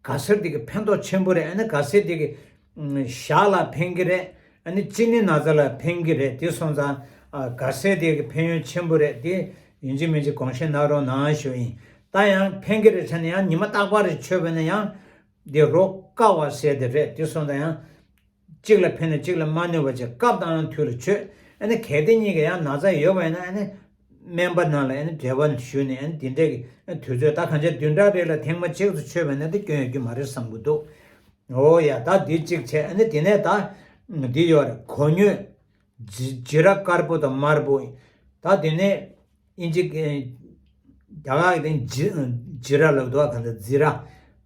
དགའ་སེར་དེ་གི་ཕན་ཐོགས་ཆེན་པོ་རེད། ཨ་ནི་དགའ་སེར་དེ་གི་ཨ་ཞག་ལ་ཕན་གི་རེད། ཨ་ནི་གཅིན་སྙི་ན་ཚ་ལ་ཕན་གི་རེད། དེ་སོང་ཙང་ཨ་དགའ་སེར་དེ་གི་ཕན་ཡོན་ཆེན་པོ་རེད། དེ་ཡིན་གཅིག་མིན་གཅིག་དགོངས་བཞེས་གནང་རོགས་གནང་ཞུ་ཡིན། ད་ཡང་ཕན་གི་རེད་ཆ་ནས་ཡང་ཉི་མ་རྟག་པར་རེ་མཆོད་པ་ཡིན་ན་ཡང་དེ་རོ་བསྐ་བ་ཟེར་དེ་རེད། དེ་སོང་ཙང་ཡང་གཅིག་ལ་ཕན་ནས་གཅིག་ལ་མ་གནོད་པ་བྱས། སྐབས་དང་དུས་ལ་མཆོད། ཨ་ནི་གལ་ཏེ་གཉིས་ཀ་ཡང་ན་ཚ་ཡོད་པ་ཡིན་ན་ཨ་ནི་སྨན་པ་ནང་ལ་ཨ་ནི་འབྲེལ་བ་ཞུས་ནས། ཨ་ནི་དེ་འདྲས་ཀྱི་དུས་ཚོད་ད་གང་ཆེ་བདུན་ཕྲག་རེ་ལ་ཐེངས་མ་གཅིག་ཏུ་མཆོད་པ་ཡིན་ན་དེ་སྐྱོན་ཡོད་རྒྱུ་མ་རེད་བསམ་གྱི་འདུག་འོ་ཡ། ད་འདི་གཅིག་བྱས། ཨ་ནི་དེ་ནས་ད་འདི་ཡོད་རེད། གོ་སྙོད། ཇི་ཇི་ར་དཀར་པོ་དང་དམར་པོ། ད་དེ་ནས་ཨིན་ཇི་རྒྱ་གར་གྱི་དེ་ཇི་ཇི་ར་ལབ་འདུག་ག་ད་ཛི་ར།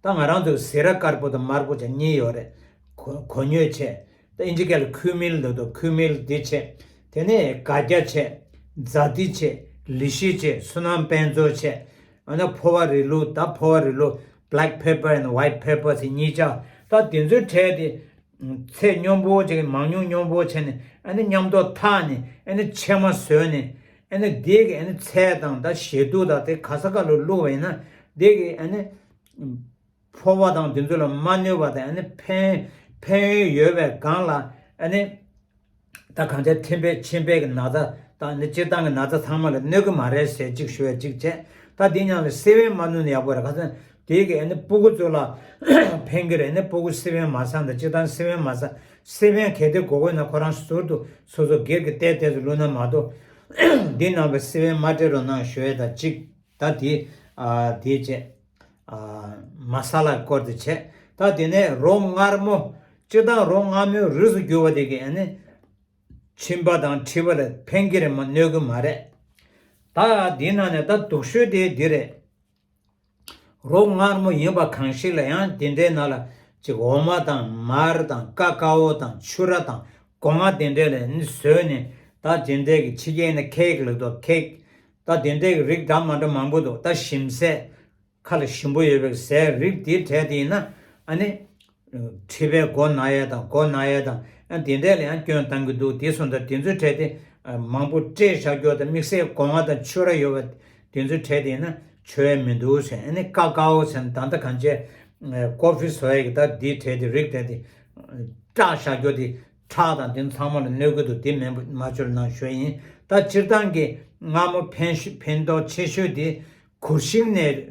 ད་ང་རང་ཚོ་ཟི་ར་དཀར་པོ་དང་དམར་པོ་བྱས་གཉིས་ཡོད་རེད། གོ་གོ་སྙོད་བྱས། ད་ཨིན་ཇི་སྐད་ལ་ཁུ་མིལ་ལབ་འདུག་ཁུ་མིལ་འདི་བྱས། དེ་ནས་སྒ་སྐྱ་བྱས། ཛ་ཏི་བྱས། ལི་ཤི་བྱས། སུ་ནམ་དཔལ་མཛོ་བྱས། ཨ་ནི་ཕོ་བ་རི་ལུ། ད་ཕོ་བ་རི་ལུ། Black pepper and white pepper ཟེར་གཉིས་ཆ། ད་དེ་ཚོའི་གྲས་དེ་ཚད་སྙོམས་པོ་བྱས། མང་ཉུང་སྙོམས་པོ་བྱས་ནས་ཨ་ནི་མཉམ་དུ་འཐག་ནས། ཨ་ནི་ཕྱེ་མ་བཟོས་ནས། ཨ་ནི་དེ་གི་ཨ་ནི་ཚལ་དང་ད་ཞལ་དུ་དང་དེ་ག་ས་ག་ལ་བླུགས་པ་ཡིན་ན། དེ་གི་ཨ་ནི་ཕོ་བ་དང་དེ་ཚོ་ལ་མ་གནོད་པ་དང་། ཨ་ནི་ཕན་ཕན་ཡོན་ཡོད་པའི་སྒང་ལ་ཨ་ནི་ད་གང་ཆེ་མཁྲིས་པའི་མཆིན་པའི་གི་ན་ཚ་དང་། ཨ་ནི་སྤྱིར་བཏང་གི་ན་ཚ་ཚང་མ་ལ་གནོད་གི་མ་རེད་ཟེར་གཅིག་ཞུ་ཡ་གཅིག་བྱས། ད་དེ་མཉམ་ལ་སེ་བན་མ་བླུགས་ན་ཡག་པོ་རེད། ག་ཚོད་དེ་གི་ཨ་ནི་སྤུ་གུ་ཚོ་ལ་ཕན་གི་རེད། ཨ་ནི་སྤུ་གུ་སེ་བན་མ་ཟ་འདྲ། སྤྱིར་བཏང་སེ་བན་མ་ཟ། སེ་བན་གལ་ཏེ་དགོས་དགོས་ན་ཁོ་རང་ཟུར་དུ་སོ་སོ་སྒེར་གྱི་ཏེ་ཏེ་ཚོ་བླུགས་ན་མ་གཏོགས། འདི་ནང་པའི་སེ་བན་མ་སྤྲད་རོགས་གནང་ཞུ་ཡ་ད་གཅིག་ད་དེ་ཨ་དེ་བྱས། ཨ་མ་ས་ལ་སྐོར་དེ་བྱས། ད་དེ་ནས་རོ་མངར་མོ། སྤྱིར་བཏང་རོ་མངར་མོའི་རིགས་སུ་གྱུར་པ་དེ་གི་ཨ་ནི་མཆིན་པ་དང་མཁྲིས་པ་ལ་ཕན་གི་རེད་མ་གནོད་གི་མ་རེད། ད་དེའི་ནང་ནས་ད་སྡུག་ཤོས་དེ་འདི་རེད། རོ་མངར་མོ་ཡིན་པ་གང་ཞིག་ལ་ཡང་དེ་འདྲའི་ནང་ལ་ཅིག་འོ་མ་དང་མར་དང་ཀ་ཀའོ་དང་ཕྱུ་ར་དང་སྒོ་ང་དེ་འདྲ་ལ་ནི་བཟོས་ནས། ད་དེ་འདྲའི་གི་ཕྱི་རྒྱལ་ནས་ཁེག་ལབ་འདུག་ཁེག་ད་དེ་འདྲའི་གི་རིགས་འདྲ་མ་འདྲ་མང་པོ་འདུག་ད་ཞིམ་ཟས། ཁ་ལ་ཞིམ་པོ་ཡོད་པའི་ཟས་རིགས་དེའི་གྲས་དེ་ཡིན་ན། ཨ་ནི་མཁྲིས་པའི་མགོ་ན་ཡས་དང་མགོ་ན་ཡས་དང་། ཨ་དེ་འདྲས་ལ་ཡང་སྐྱོན་བཏང་གི་འདུག་དེ་སོང་ཙང་དེ་ཚོའི་གྲས་དེ་ཨ་མང་པོ་སྤྲད་བཞག་རྒྱུ་དང་། དམིགས་བསལ་སྒོ་ང་དང་ཕྱུ་ར་ཡོད་པ་དེ་ཚོའི་གྲས་དེ་ཡིན་ན་མཆོད་ཡས་མི་འདུག་ཟེར། ཨ་ནི་ཀ་ཀའོ་ཟེར་ན་ད་ལྟ་གང་བྱས་ཀོ་ཕི་བཟོ་ཡས་ཀྱི་ད་དེའི་གྲས་དེ་རིགས་དེ་དེ་སྐྲག་བཞག་རྒྱུ་དེ། ཁྲག་དང་དེ་ཚང་མ་ལ་གནོད་ཀྱི་འདུག་དེ་མེད་པ་མ་བཅོས་གནང་ཞུ་ཡ་ཡིན། ད་སྤྱིར་བཏང་གི་མངར་མོ་ཕན་ཤོས་ཕན་ཐོགས་ཆེ་ཤོས་དེ་གུར་ཤིང་ནས་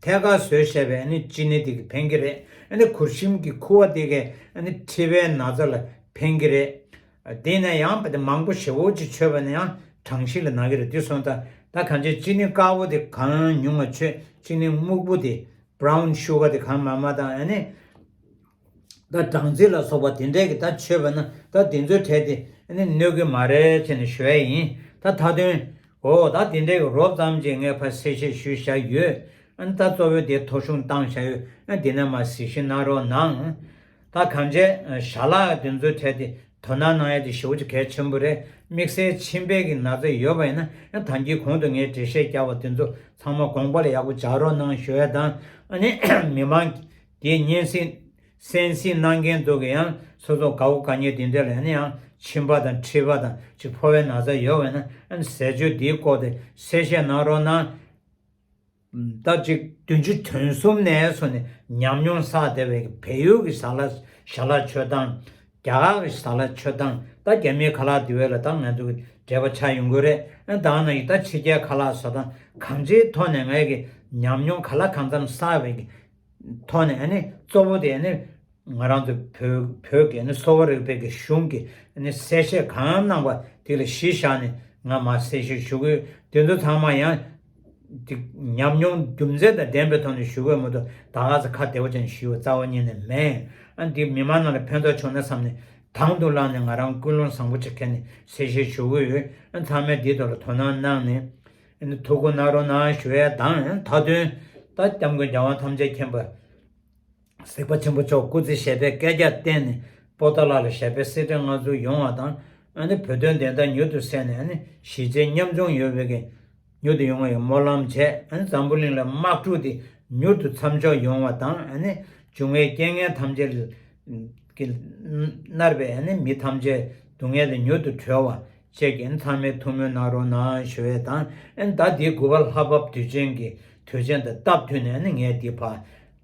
ཐད་ཀར་བཟོས་བཞག་པའི་ཨ་ནི་ཅི་ནི་དེ་གིས་ཕན་གྱི་རེད། ཨ་ནི་གུར་ཤིང་གི་ཁུ་བ་དེ་གས་ཨ་ནི་མཁྲིས་པའི་ན་ཚ་ལ་ཕན་གྱི་རེད། དེ་ནས་ཡང་དཔེ་དེ་མང་པོ་ཞེ་པོ་ཅིག་མཆོད་པ་ན་ཡང་གྲང་ཤིང་ལ་ན་གི་རེད། དེ་སོང་ཙང་ད་གང་ཅི་ཅི་ནི་དཀར་པོ་དེ་གང་ཉུང་བ་མཆོད། ཅི་ནི་སྨུག་པོ་དེ་brown sugar དེ་གང་མང་མང་དང་ཨ་ནི་ད་སྦྲང་རྩི་ལ་སོགས་པ་དེ་འདྲས་ཀྱི་ད་མཆོད་པ་ན་ད་དེ་ཚོའི་གྲས་དེ་ཨ་ནི་གནོད་ཀྱི་མ་རེད་ཅེས་ནས་ཞུ་ཡ་ཡིན། ད་མཐའ་དོན་འོ་ད་དེ་འདྲས་ཀྱི་རོབ་ཙམ་ཅིག་ངས་ཕར་གསལ་བཤད་ཞུས་བཞག་ཡོད། ཨ་ནི་ད་གཙོ་བོའི་དེ་ཐོ་གཞུང་བཏང་བཞག་ཡོད། ཨ་ནི་དེ་ནས་མར་གཟིགས་ཞིབ་གནང་རོགས་གནང་། ད་གང་བྱས་ཞལ་ལག་དེ་ཚོའི་གྲས་དེ་དོ་སྣང་གནང་ཡ་དེ་ཞེ་པོ་ཅིག་གལ་ཆེན་པོ་རེད། དམིགས་བསལ་མཆིན་པའི་གི་ན་ཚ་ཡོད་པ་ཡིན་ན་ད་གིན་གོང་དུ་ངས་འགྲེལ་བཤད་བརྒྱབ་པ་དེ་ཚོ་ཚང་མ་དགོངས་པ་ལ་ཡག་པོ་འཇགས་རོགས་གནང་ཞུ་ཡ་དང་། ཨ་ནི་མི་མང་དེ་སྙན་སེང་གསན་གཟིགས་གནང་མཁན་ཚོ་གི་ཡང་སོ་སོ་དགའ་པོ་དགའ་ཉེ་དེ་འདྲ་ལ་ཨ་ནི་ཡང་མཆིན་པ་དང་མཁྲིས་པ་དང་ཅིག་ཕོ་བའི་ན་ཚ་ཡོད་པ་ཡིན་ན་ཨ་ནི་ཟས་སྤྱོད་དེའི་སྐོར་དེ་གསལ་བཤད་གནང་རོགས་གནང་། ད་ཅིག་བདུན་ཅུ་དོན་གསུམ་ནས་བཟུང་ནས་ཉམས་མྱོང་བསགས་བསྡད་པའི་བལ་ཡུལ་གྱི་ཟ་ལ་ཞལ་ལག་མཆོད་སྟངས། རྒྱ་གར་གྱི་ཟ་ལག་མཆོད་སྟངས། ད་རྒྱ་མིའི་ཁ་ལག་འདི་བས་ལ་ད་ང་ཚོ་གི་འབྲེལ་བ་ཆགས་ཡོང་གི་རེད། ཨ་ད་ནང་བཞིན་ད་ཕྱི་རྒྱལ་ཁ་ལག་བཟོ་སྟངས་གང་ཅིའི་ཐོག་ནས་ངའི་གི་ཉམས་མྱོང་ག་ལ་གང་འཚམ་བསགས་པའི་གི་ཐོག་ནས་ཨ་ནི་གཙོ་བོ་དེ་ཨ་ནི་ང་རང་ཚོ་བོད་བོད་ཀྱི་ཨ་ནི་གསོ་བ་རིག་པའི་གི་གཞུང་གི་ཨ་ནི་གསལ་བཤད་གང་གནང་པ་དེ་ལ་གཞི་བཞག་ནས་ང་མར་གསལ་བཤད་ཞུ་གི་ཡོད། དེ་ཚོ་ཚང་མ་ཡང་དེ་ཉམས་མྱོང་རྒྱུ་མཚན་དང་ལྡན་པའི་ཐོག་ནས་ཞུ་དགོས་མ་གཏོགས་ད་ག་ཚོད་ཁ་བདེ་པོ་ཅན་ཞུ་བ་རྩ་བ་ཉིད་ནས་མེད། ཨ་འདི་མི་མང་རྣམས་ལ་ཕན་ཐོགས་བྱུང་ན་བསམ་ནས་དང་དུ་བླངས་ནས་ང་རང་ཀུན་སློང་བཟང་པོ་ཅིག་ཁྱེར་ནས་གསལ་བཤད་ཞུ་གི་ཡོད། ཨ་ཚང་མས་འདིའི་ཐོག་ལ་དོ་སྣང་གནང་ནས་ཨ་ནི་ཐུགས་ཁུར་གནང་རོགས་གནང་ཞུ་ཡས་དང་། མཐའ་དོན་ད་སྐྱབས་མགོན་རྒྱལ་དབང་ཐམས་ཅད་མཁྱེན་པ་གཟིགས་པ་ཆེན་པོ་མཆོག་སྐུ་ཚེ་ཞབས་པད་བསྐལ་བརྒྱར་བརྟན་ནས་པོ་ཏཱ་ལ་ལ་ཞབས་པད་སྲིད་མཐའ་མངའ་ཚུལ་ཡོང་བ་དང་། ཨ་ནི་བོད་དོན་བདེན་མཐའ་མྱུར་དུ་གསལ་ནས་ཨ་ནི་གཞིས་བྱེས་མཉམ་འཛོམས་ཡོང་བའི་གི་མྱུར་དུ་ཡོང་བའི་སྨོན་ལམ་བྱས། ཨ་ནི་འཛམ་བུ་གླིང་ལ་དམག་འཁྲུག་དེ་མྱུར་དུ་མཚམས་འཇོག་ཡོང་བ་དང་། ཨ་ནི་འབྱུང་བའི་རྐྱེན་ངན་ཐམས་ཅད་ཀྱིས་མནར་བའི་ཨ་ནི་མི་ཐམས་ཅད་སྡུག་བསྔལ་དེ་མྱུར་དུ་གྲོལ་བ་བཅས་ཀྱི་ཨ་ནི་ཚང་མས་ཐུགས་སྨོན་གནང་རོགས་གནང་ཞུ་བས་དང་། ཨ་ནི་ད་འདི་དགུ་པ་ལྷ་བབས་དུས་ཆེན་གྱི་དུས་ཆེན་དང་སྟབས་མཐུན་ནས་ཨ་ནི་ངས་འདི་ཕར་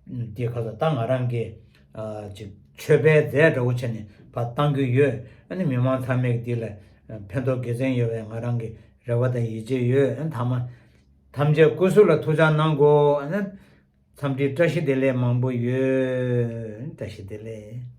འདི་ག་ས་ད་ང་རང་གི་ཨ་ཅིག་མཆོད་པའི་རྫས་འདྲ་བོ་བྱས་ནས་ཕར་བཏང་གི་ཡོད། ཨ་ནི་མི་མང་ཚང་མས་འདི་ལ་ཕན་ཐོགས་དགེ་མཚན་ཡོད་པའི་ང་རང་གི་རེ་བ་དང་ཡིད་ཆེས་ཡོད། ཨ་ནི་ཐ་མ་ཐམས་ཅད་སྐུ་གཟུགས་ལ་ཐུགས་ཅག་གནང་དགོས། ཨ་ནི་འཚམས་འདྲི་བཀྲ་ཤིས་བདེ་ལེགས་མང་པོ་ཡོད། བཀྲ་ཤིས་བདེ་ལེགས།